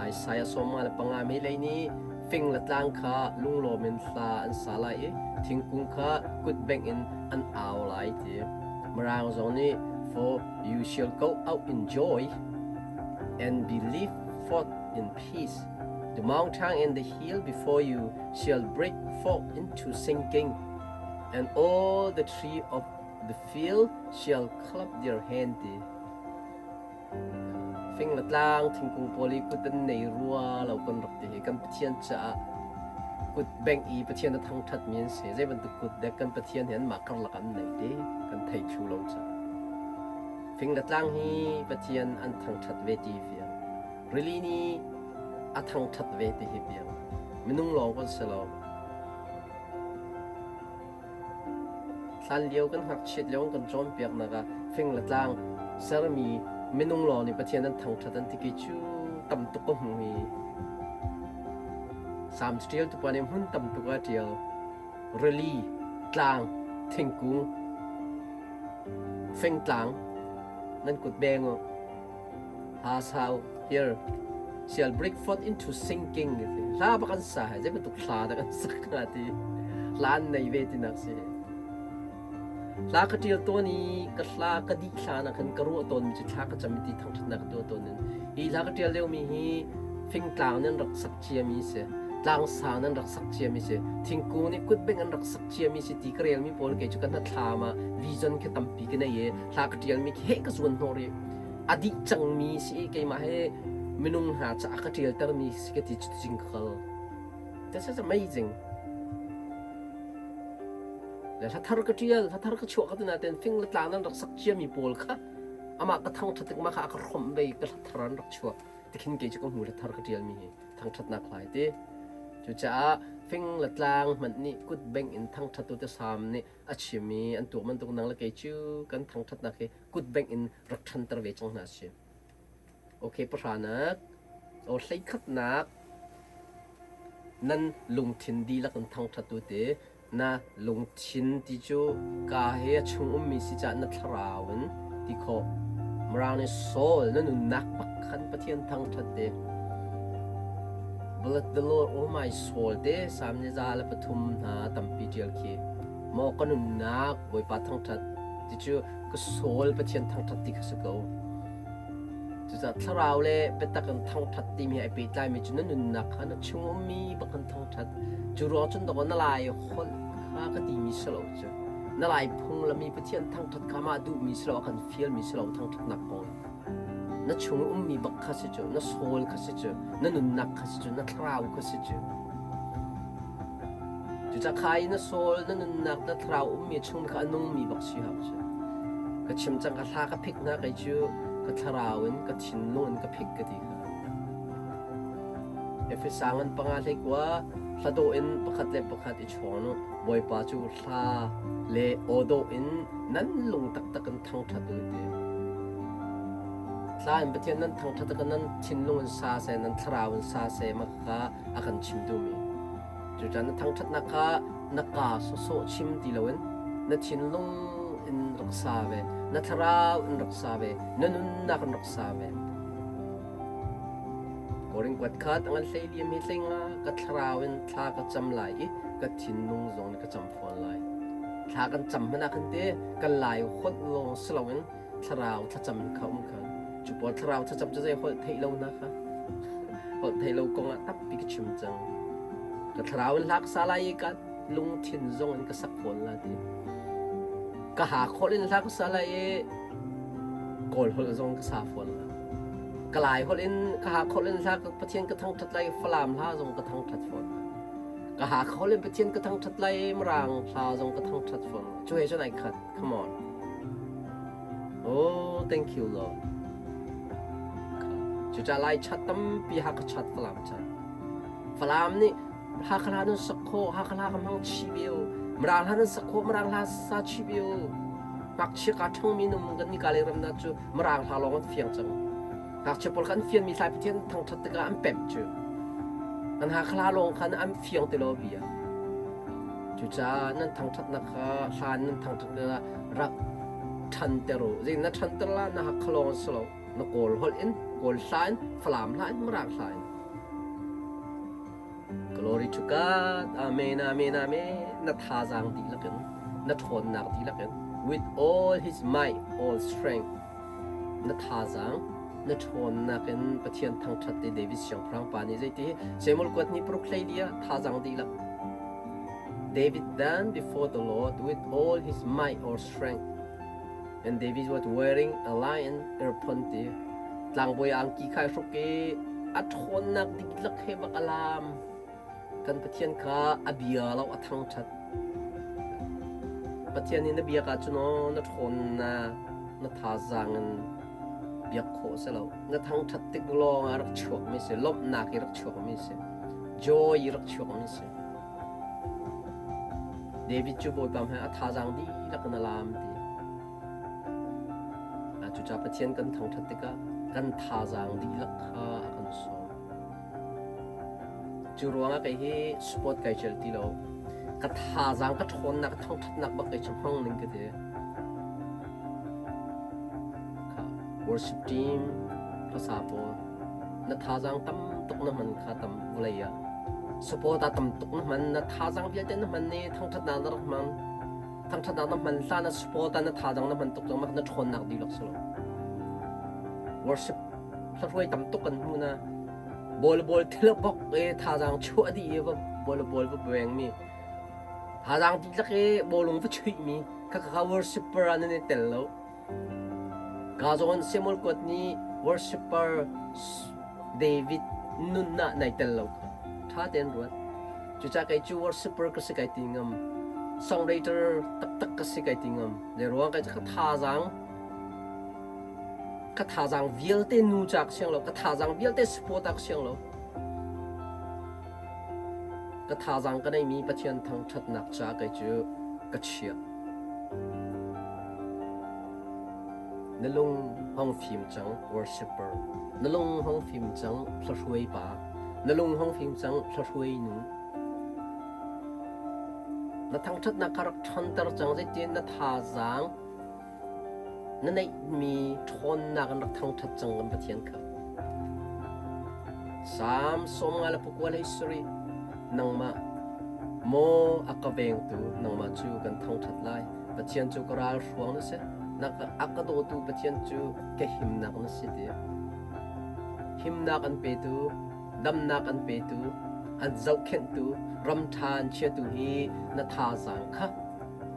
Isaiah 55 mei lei nih Fing le tlang kha lunglawm in hla an sa lai i thingkung kha kutbengh in an au lai ti. Mirang zong nih for you shall go out in joy and be live forth in peace. The mountain and the hill before you shall break forth into singing, and all the tree of the field shall clap their hand ti. Fing le tlang thingkung pawl i kut an nei rua lo kan rak ti hi kan Pathian caah kut bengh i Pathian a thangṭhatmi an si. Zei bantuk kut dek kan Pathian hi anmah karlak an nei ti kan thei thlu lo caah. Fing le tlang hi Pathian an thangṭhat ve ti fiang. Rili nih a thangṭhat ve ti hi fiang. Minung lawng kan si lo. Hlanlio kan ngakchiat lio kan cawnpiaknak ah fing le tlang sermi minung lawng nih Pathian an thangṭhat an ti kei cu tam tuk ka hmu hi. Salm ṭial tu pa nih hmun tam tuk a ṭial. Rili, tlang, thingkung, fingtlang, nan kut beng u. Ha sau, here. Sial break forth into singing ti. Hla bak an sa he zei bantuk hla dah kan sak hnga ti. Hla an nei ve tinak si. Hla ka ṭial tawn i ka hla ka dih hlan ah khan ka ruah tawnmi cu thla ka cam i ti thangṭhatnak ka tuah tawn in hi hla ka ṭial liomi hi fingtlang nan rak sak ciami si, tlangsang nan rak sak ciami si, thingkung nih kutbeng an rak sak ciami si ti ka relmi pawl kei cu ka hnathlam ah vision khi tampi ka nei i hla ka ṭialmi khi heh ka zuan hnawh rih. A dih cangmi si i keimah he minung hna caah ka ṭialtermi si ka ti cu cing ka kal. This is amazing. Le hla thar ka ṭial, hla thar ka chuah ka ti nain fing le tlang nan rak sak ciami pawl kha amah ka thangṭhat tik mah kha a ka hrawmh ve ka hla thar an rak chuak. Tikhin kei cu ka hmu hla thar ka ṭialmi hi thangṭhatnak hla hi ti. Cucaah fing le tlang hmanh nih kut bengh in thangṭhat u ti Salm nih a chim i an tuak bantuk nang le kei cu kan thangṭhatnak hi kut bengh in rak ṭhanter ve cang hna sih. Okay, pahranak, o hleikhatnak, nan lungthin dihlak in thangṭhat u ti. Na lungthin ti cu ka he a chung ummi si caah na thlarau in ti khawh. Mirang nih soul na nunnak bak khan Pathian thangṭhat te. Bless the Lord, oh my soul te Salm 103 hna tampi ṭial khi. Maw ka nunnak Bawipa thangṭhat ti cu ka soul Pathian thangṭhat ti kha si ko. Cucaah thlarau le biatak in thangṭhat timi ai pehtlaimi cu na nunnak kha na chung ummi bak in thangṭhat. Cu ruang cun dawkaw na lai holh kha ka timi si lo cu. Na lai phunglam i Pathian thangṭhat kha mah duhmi si lo, a kan fialmi si lo thangṭhatnak kong. Na chung ummi bak kha si cu, na soul kha si cu, na nunnak kha si cu, na thlarau kha si cu. Cucaah kha i na soul, na nunnak, na thlarau ummi chung kha a nungmi bak si hau cu. Ka chim cang ka hla ka phik hna kei cu ka thlarau in ka thinlung in ka phik ka ti kha. Efesa ngan panga hlei kua hla dawh in pakhat le pakhat i chawn u. Bawipa cu hla le aw dawh in nan lung taktak in thangṭhat u ti. Hla in Pathian nan thangṭhat ka nan thinlung in sa seh, nan thlarau in sa seh mah kha a kan chim duhmi. Cucaah na thangṭhatnak kha na kaa sawsawh chim ti loin na thinlung in rak sa ve, na thlarau in rak sa ve, na nunnak in rak sa ve. Korin kuat khat a ngan hlei liam hi hlei nga ka thlarau in thla ka cam lai i ka thinlung zong in ka cam fawn lai. Thla kan cam hmanh ah khan te kan lai holh lawng si loin thlarau thlacam kha um kha. Cu pawl thlarau thlacam cu zei holh theih lo na kha. Holh theih lo kong ah tampi ka chim cang. Ka thlarau in hla ka sa lai i ka lungthin zong in ka sak fawn la ti. Ka ha khawh in hla ka sa lai i Kawl holh zong ka sa fawn la. Ka Lai holh in ka ha khawh in hla ka Pathian ka thangṭhat lai i Falam hla zong ka thangṭhat fawn la. Ka ha khawh in Pathian ka thangṭhat lai i Mirang hla zong ka thangṭhat fawn la. Cu he cun ai khat. Come on. Oh, thank you Lord. Cucaah Lai chat tampi Hakha chat Falam chat. Falam nih Hakha hla nan sak khawh, Hakha hla ka hmang chih ve u. Mirang hla nan sak khawh, Mirang hla sa chih ve u. Ngakchia kaa ṭhangmi num kan nika lei ram na cu Mirang hla lawng an fiang cang. Ngakchia pawl kha an fianmi thlai Pathian thangṭhat tikah an pemh cu. An Hakha hla lawng khan an fiang ti lo bia. Cucaah nan thangṭhatnak kha hlan nan thangṭhatnak ah rak ṭhanter u. Zei na ṭhanter la na Hakha lawng a si lo. Na Kawl holh in, Kawl hla in, Falam hla in, Mirang hla in. Glory to God. Amen, amen, amen. Na thazaang dihlak in, na ṭhawnnak dihlak in, with all his might, all strength. Na thazaang, na ṭhawnnak in Pathian thangṭhat te David siangpahrang pa nih zeiti Samuel kuat ni paruk hlei li ah thazaang dihlak. David danced before the Lord with all his might or strength. And David was wearing a lion earphone ti tlangbawi angki kha i hruk i a ṭhawnnak dihlak he bak a laam. Kan Pathian kha a bia lo a thangṭhat. Pathian nih na biak ahcun aw na ṭhawnnak na thazaang in biak khawh si lo. Na thangṭhat tik lawng ah rak chuakmi si, lawmhnak i rak chuakmi si, joy i rak chuakmi si. David cu Bawipa hmai a thazaang dihlak in a laam ti. Cucaah Pathian kan thangṭhat tikah kan thazaang dihlak kha a kan sawm. Cu ruangah kei hi sport kai celh ti lo. Ka thazaang ka ṭhawnnak ka thangṭhatnak bak kei cu hmang ning ka ti. Worship team hlasa pawl. Na thazaang tam tuk na hman kha tam vawlei ah. Support ah tam tuk na hman, na thazaang vialte na hman i thangṭhatnak na rak hmang. Thangṭhatnak na hman hlan ah support ah na thazaang na hman tuk cang mah na ṭhawnnak dihlak si lo. Worship hlahruai tam tuk kan hmu na. Bawl bawl thil bok i thazaang chuah dih i va bawl bawl va beng mi. Thazaang dihlak i bawlung va chuih mi kha kha worshipper ah nan i tel lo. Ka zawn Samuel kuat nih worshipper David nun ah nai tel lo kha ṭha tein ruat. Cucaah kei cu worshipper ka si kai ti ngam. Songwriter taktak ka si kai ti ngam. Zei ruang kai ka thazaang ka thazaang vialte nu ca ka siang lo, ka thazaang vialte support ah ka siang lo. Ka thazaang ka neimi Pathian thangṭhatnak ca kei cu ka chiah. Na lung hong fim cang, worshipper. Na lung hong fim cang, hlahruai pa. Na lung hong fim cang, hlahruai nu. Na thangṭhatnak kha rak ṭhanter cang, zeitin na thazaang na neihmi ṭhawnnak in rak thangṭhat cang kan Pathian kha. Salm 50 le pakua hlei sarih nangmah maw a ka vengtu nangmah cu kan thangṭhat lai. Pathian cu ka ralhruang na si. Na a ka dawtu Pathian cu ka himnak na si ti. Himnak an petu, damnak an petu, an zohkhenhtu, ram ṭha an chiatu hi na thazaang kha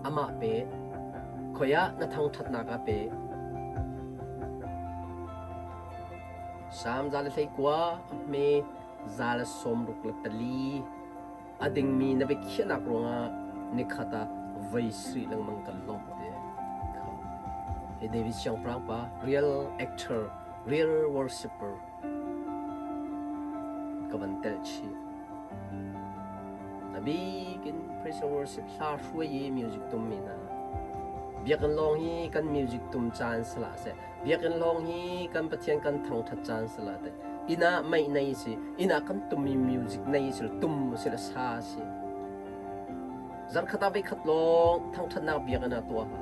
amah pe. Khoi ah na thangṭhatnak ah pe. Salm 119 a hme 164 a dingmi na biakhiahnak ruangah nikhat ah voi sarih lengmang kan lawmh te. Hi David Siangpahrang pa real actor, real worshipper ka van telh chih. A bik in praise and worship hla hruai i music tummi hna. Biakinn lawng hi kan music tum caan sala seh. Biakinn lawng hi kan Pathian kan thangṭhat caan sala te. Inn ah mei nei si, inn ah kan tummi music nei si, tum si le sa si. Zarkhat ah veikhat lawng thangṭhatnak biakinn ah tuah ha.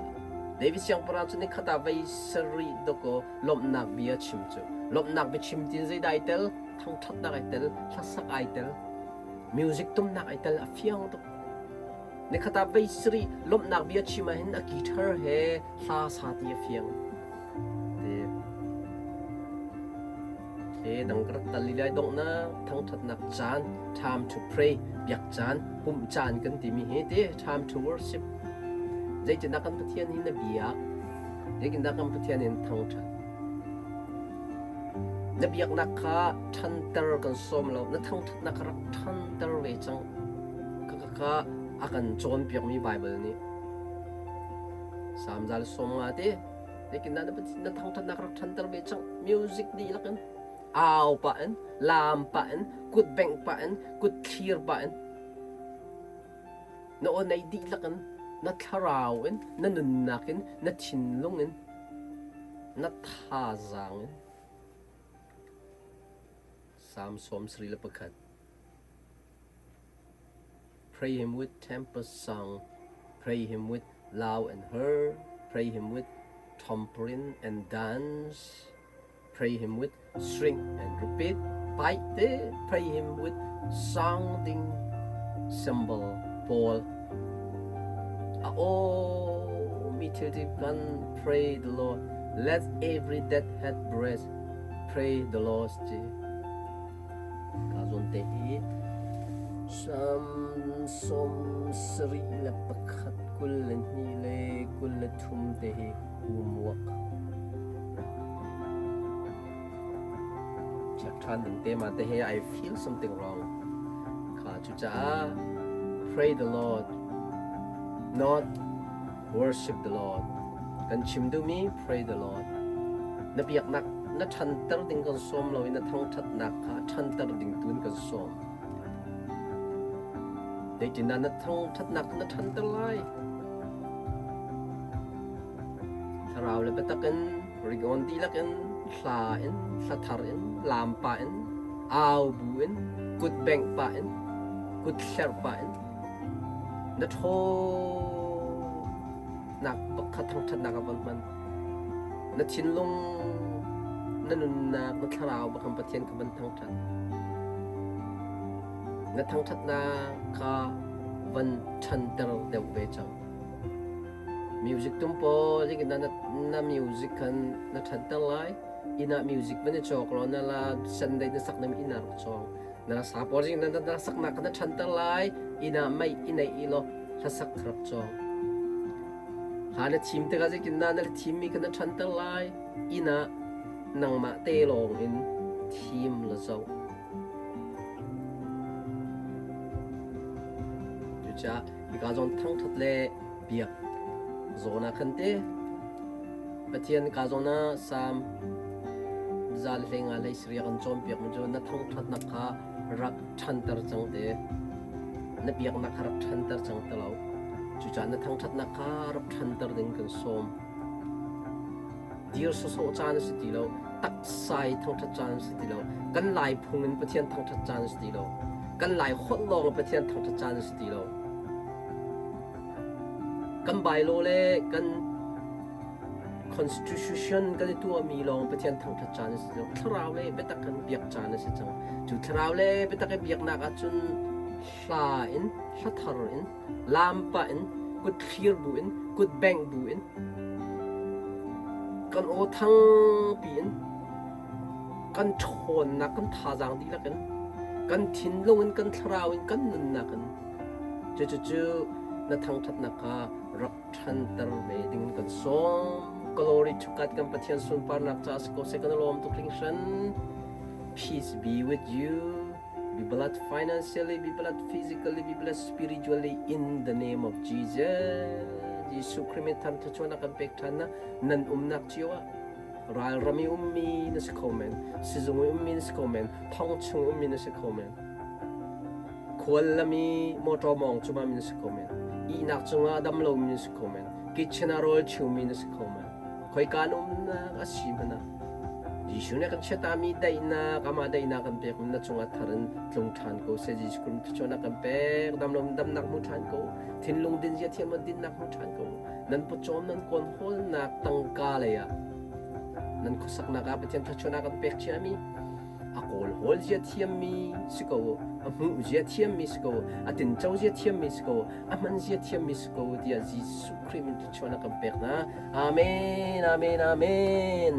David siangpahrang cu nikhat ah vei sarih dawkaw lawmhnak bia chim cu. Lawmhnak biachim tin zeidah ai tel? Thangṭhatnak ai tel, hlasak ai tel, music tumnak ai tel a fiang tuk. Nikhat ah vei sarih lawmhnak bia chim ahhin a guitar he hla sa ti a fiang. Ti. He dang ka rak tal lai donghnak thangṭhatnak caan time to pray biak caan pumh caan kan timi hi ti time to worship zeitindah kan Pathian hi na biak zeitindah kan Pathian in thangṭhat Na biaknak kha ṭhanter kan sawm lo, na thangṭhatnak kha rak ṭhanter ve cang. Khakha a kan cawnpiakmi Baibal nih. Salm zal sawm nga te, zeitindah na na thangṭhatnak rak ṭhanter ve cang. Music dihlak in, au pah in, laam pah in, kut bengh pah in, kut thlir pah in, na aw nei dihlak in, na thlarau in, na nunnak in, na thinlung in, Na thazaang in Psalm 71 Pray him with tempest song, pray him with loud and her, pray him with tambourine and dance, pray him with string and repeat, pipe te, pray him with sounding cymbal pawl. A aw mi thil ti kan pray the Lord. Let every that hath breath pray the Lord ti. Ka zawn te hi Psalm 71 22 le 23 te hi homework. Check ṭhan ding te ma te hi I feel something wrong. Kha cucaah pray the Lord, not worship the Lord. Kan chim duhmi pray the Lord. Na biaknak na ṭhanter ding kan sawm lo i na thangṭhatnak kha ṭhanter ding tu in kan sawm. Zeitindah na thangṭhatnak na ṭhanter lai? Thlarau le biatak in, ringawn dihlak in, hla in, hla thar in, laam pah in, au bu in, kut bengh pah in, kut hlerh pah in, na ṭhawnak bak kha thangṭhatnak ah von hman. Na thinlung, Na nunnak, na thlarau bak in Pathian kha van thangṭhat. Na thangṭhatnak kha van ṭhanter deuh ve cang. Music tum pawl in na, na music khan na ṭhanter lai. Inn ah music van i cawk law na la Sunday na sak na inn ah rak cawng. Na sa pawl zing na na saknak kha na ṭhanter lai. Inn ah mei i neih i law hlasak kha rak cawng. Hla na thim tikah zeitin na na thimmi kha na ṭhanter lai. Inn ah nangmah te lawng in thim la zoh. Cucaah hika zawn thangṭhat le biak zawn ah khan te Pathian ka zawn ah Salm zal hleng ah hleisariah kan cawnpiak mi cu na thangṭhatnak kha rak ṭhanter cang te na biaknak kha rak ṭhanter cang te lo. Cucaah na thangṭhatnak kha rak ṭhanter ding kan sawm. Dir sawsawh caan a si ti lo. Taksa i thangṭhat caan a si ti lo. Kan Lai phung in Pathian thangṭhat caan a si ti lo. Kan Lai holh lawng in Pathian thangṭhat caan a si ti lo. Kan bylaw le kan constitution kan i tuahmi lawng Pathian thangṭhat caan a si lo. Thlarau le biatak kan biak caan a si cang. Cu thlarau le biatak i biaknak ahcun hla in, hla thar in, laam pah in, kut thlir bu in, kut bengh bu in, kan aw thangpi in, kan ṭhawnnak, kan thazaang dihlak in, kan thinlung in, kan thlarau in, kan nunnak in, cucu na thangṭhatnak kha rak ṭhanter ve ding kan sawm. Glory to God kan Pathian sunparnak caah si ko seh kan lawm tuk hringhran. Peace be with you. Be blessed financially, be blessed physically, be blessed spiritually in the name of Jesus. Jesuh Khrih min thar thluachuahnak kan pek ṭhan na nan umnak cio ah ralram i ummi na si kho men, sizung i ummi na si kho men, thong chung ummi na si kho men, khual lam i motor mawng cungah mi na si kho men, ihnak cungah dam lomi na si kho men, kitchen ah rawl chummi na si kho men. Khoika na umnak a si hmanh ah Jesuh nih a kan chiatami daihnak, amah daihnak kan pek na cungah thar in tlung ṭhan ko seh. Jesuh Khrih thluachuahnak kan pek, damlo damnak hmu ṭhan ko, thinlung din zia thiam dinnak hmu ṭhan ko. Nan pawcawm nan kawn hawlnak tangka lei ah nan khuasaknak ah Pathian thluachuahnak kan pek ciami a kawl hawl zia thiammi si ko, a hmuh zia thiammi si ko, a tinco zia thiammi si ko, a hman zia thiammi si ko tiah Jesuh Khrih min thluachuahnak kan pek hna. Amen, amen, amen.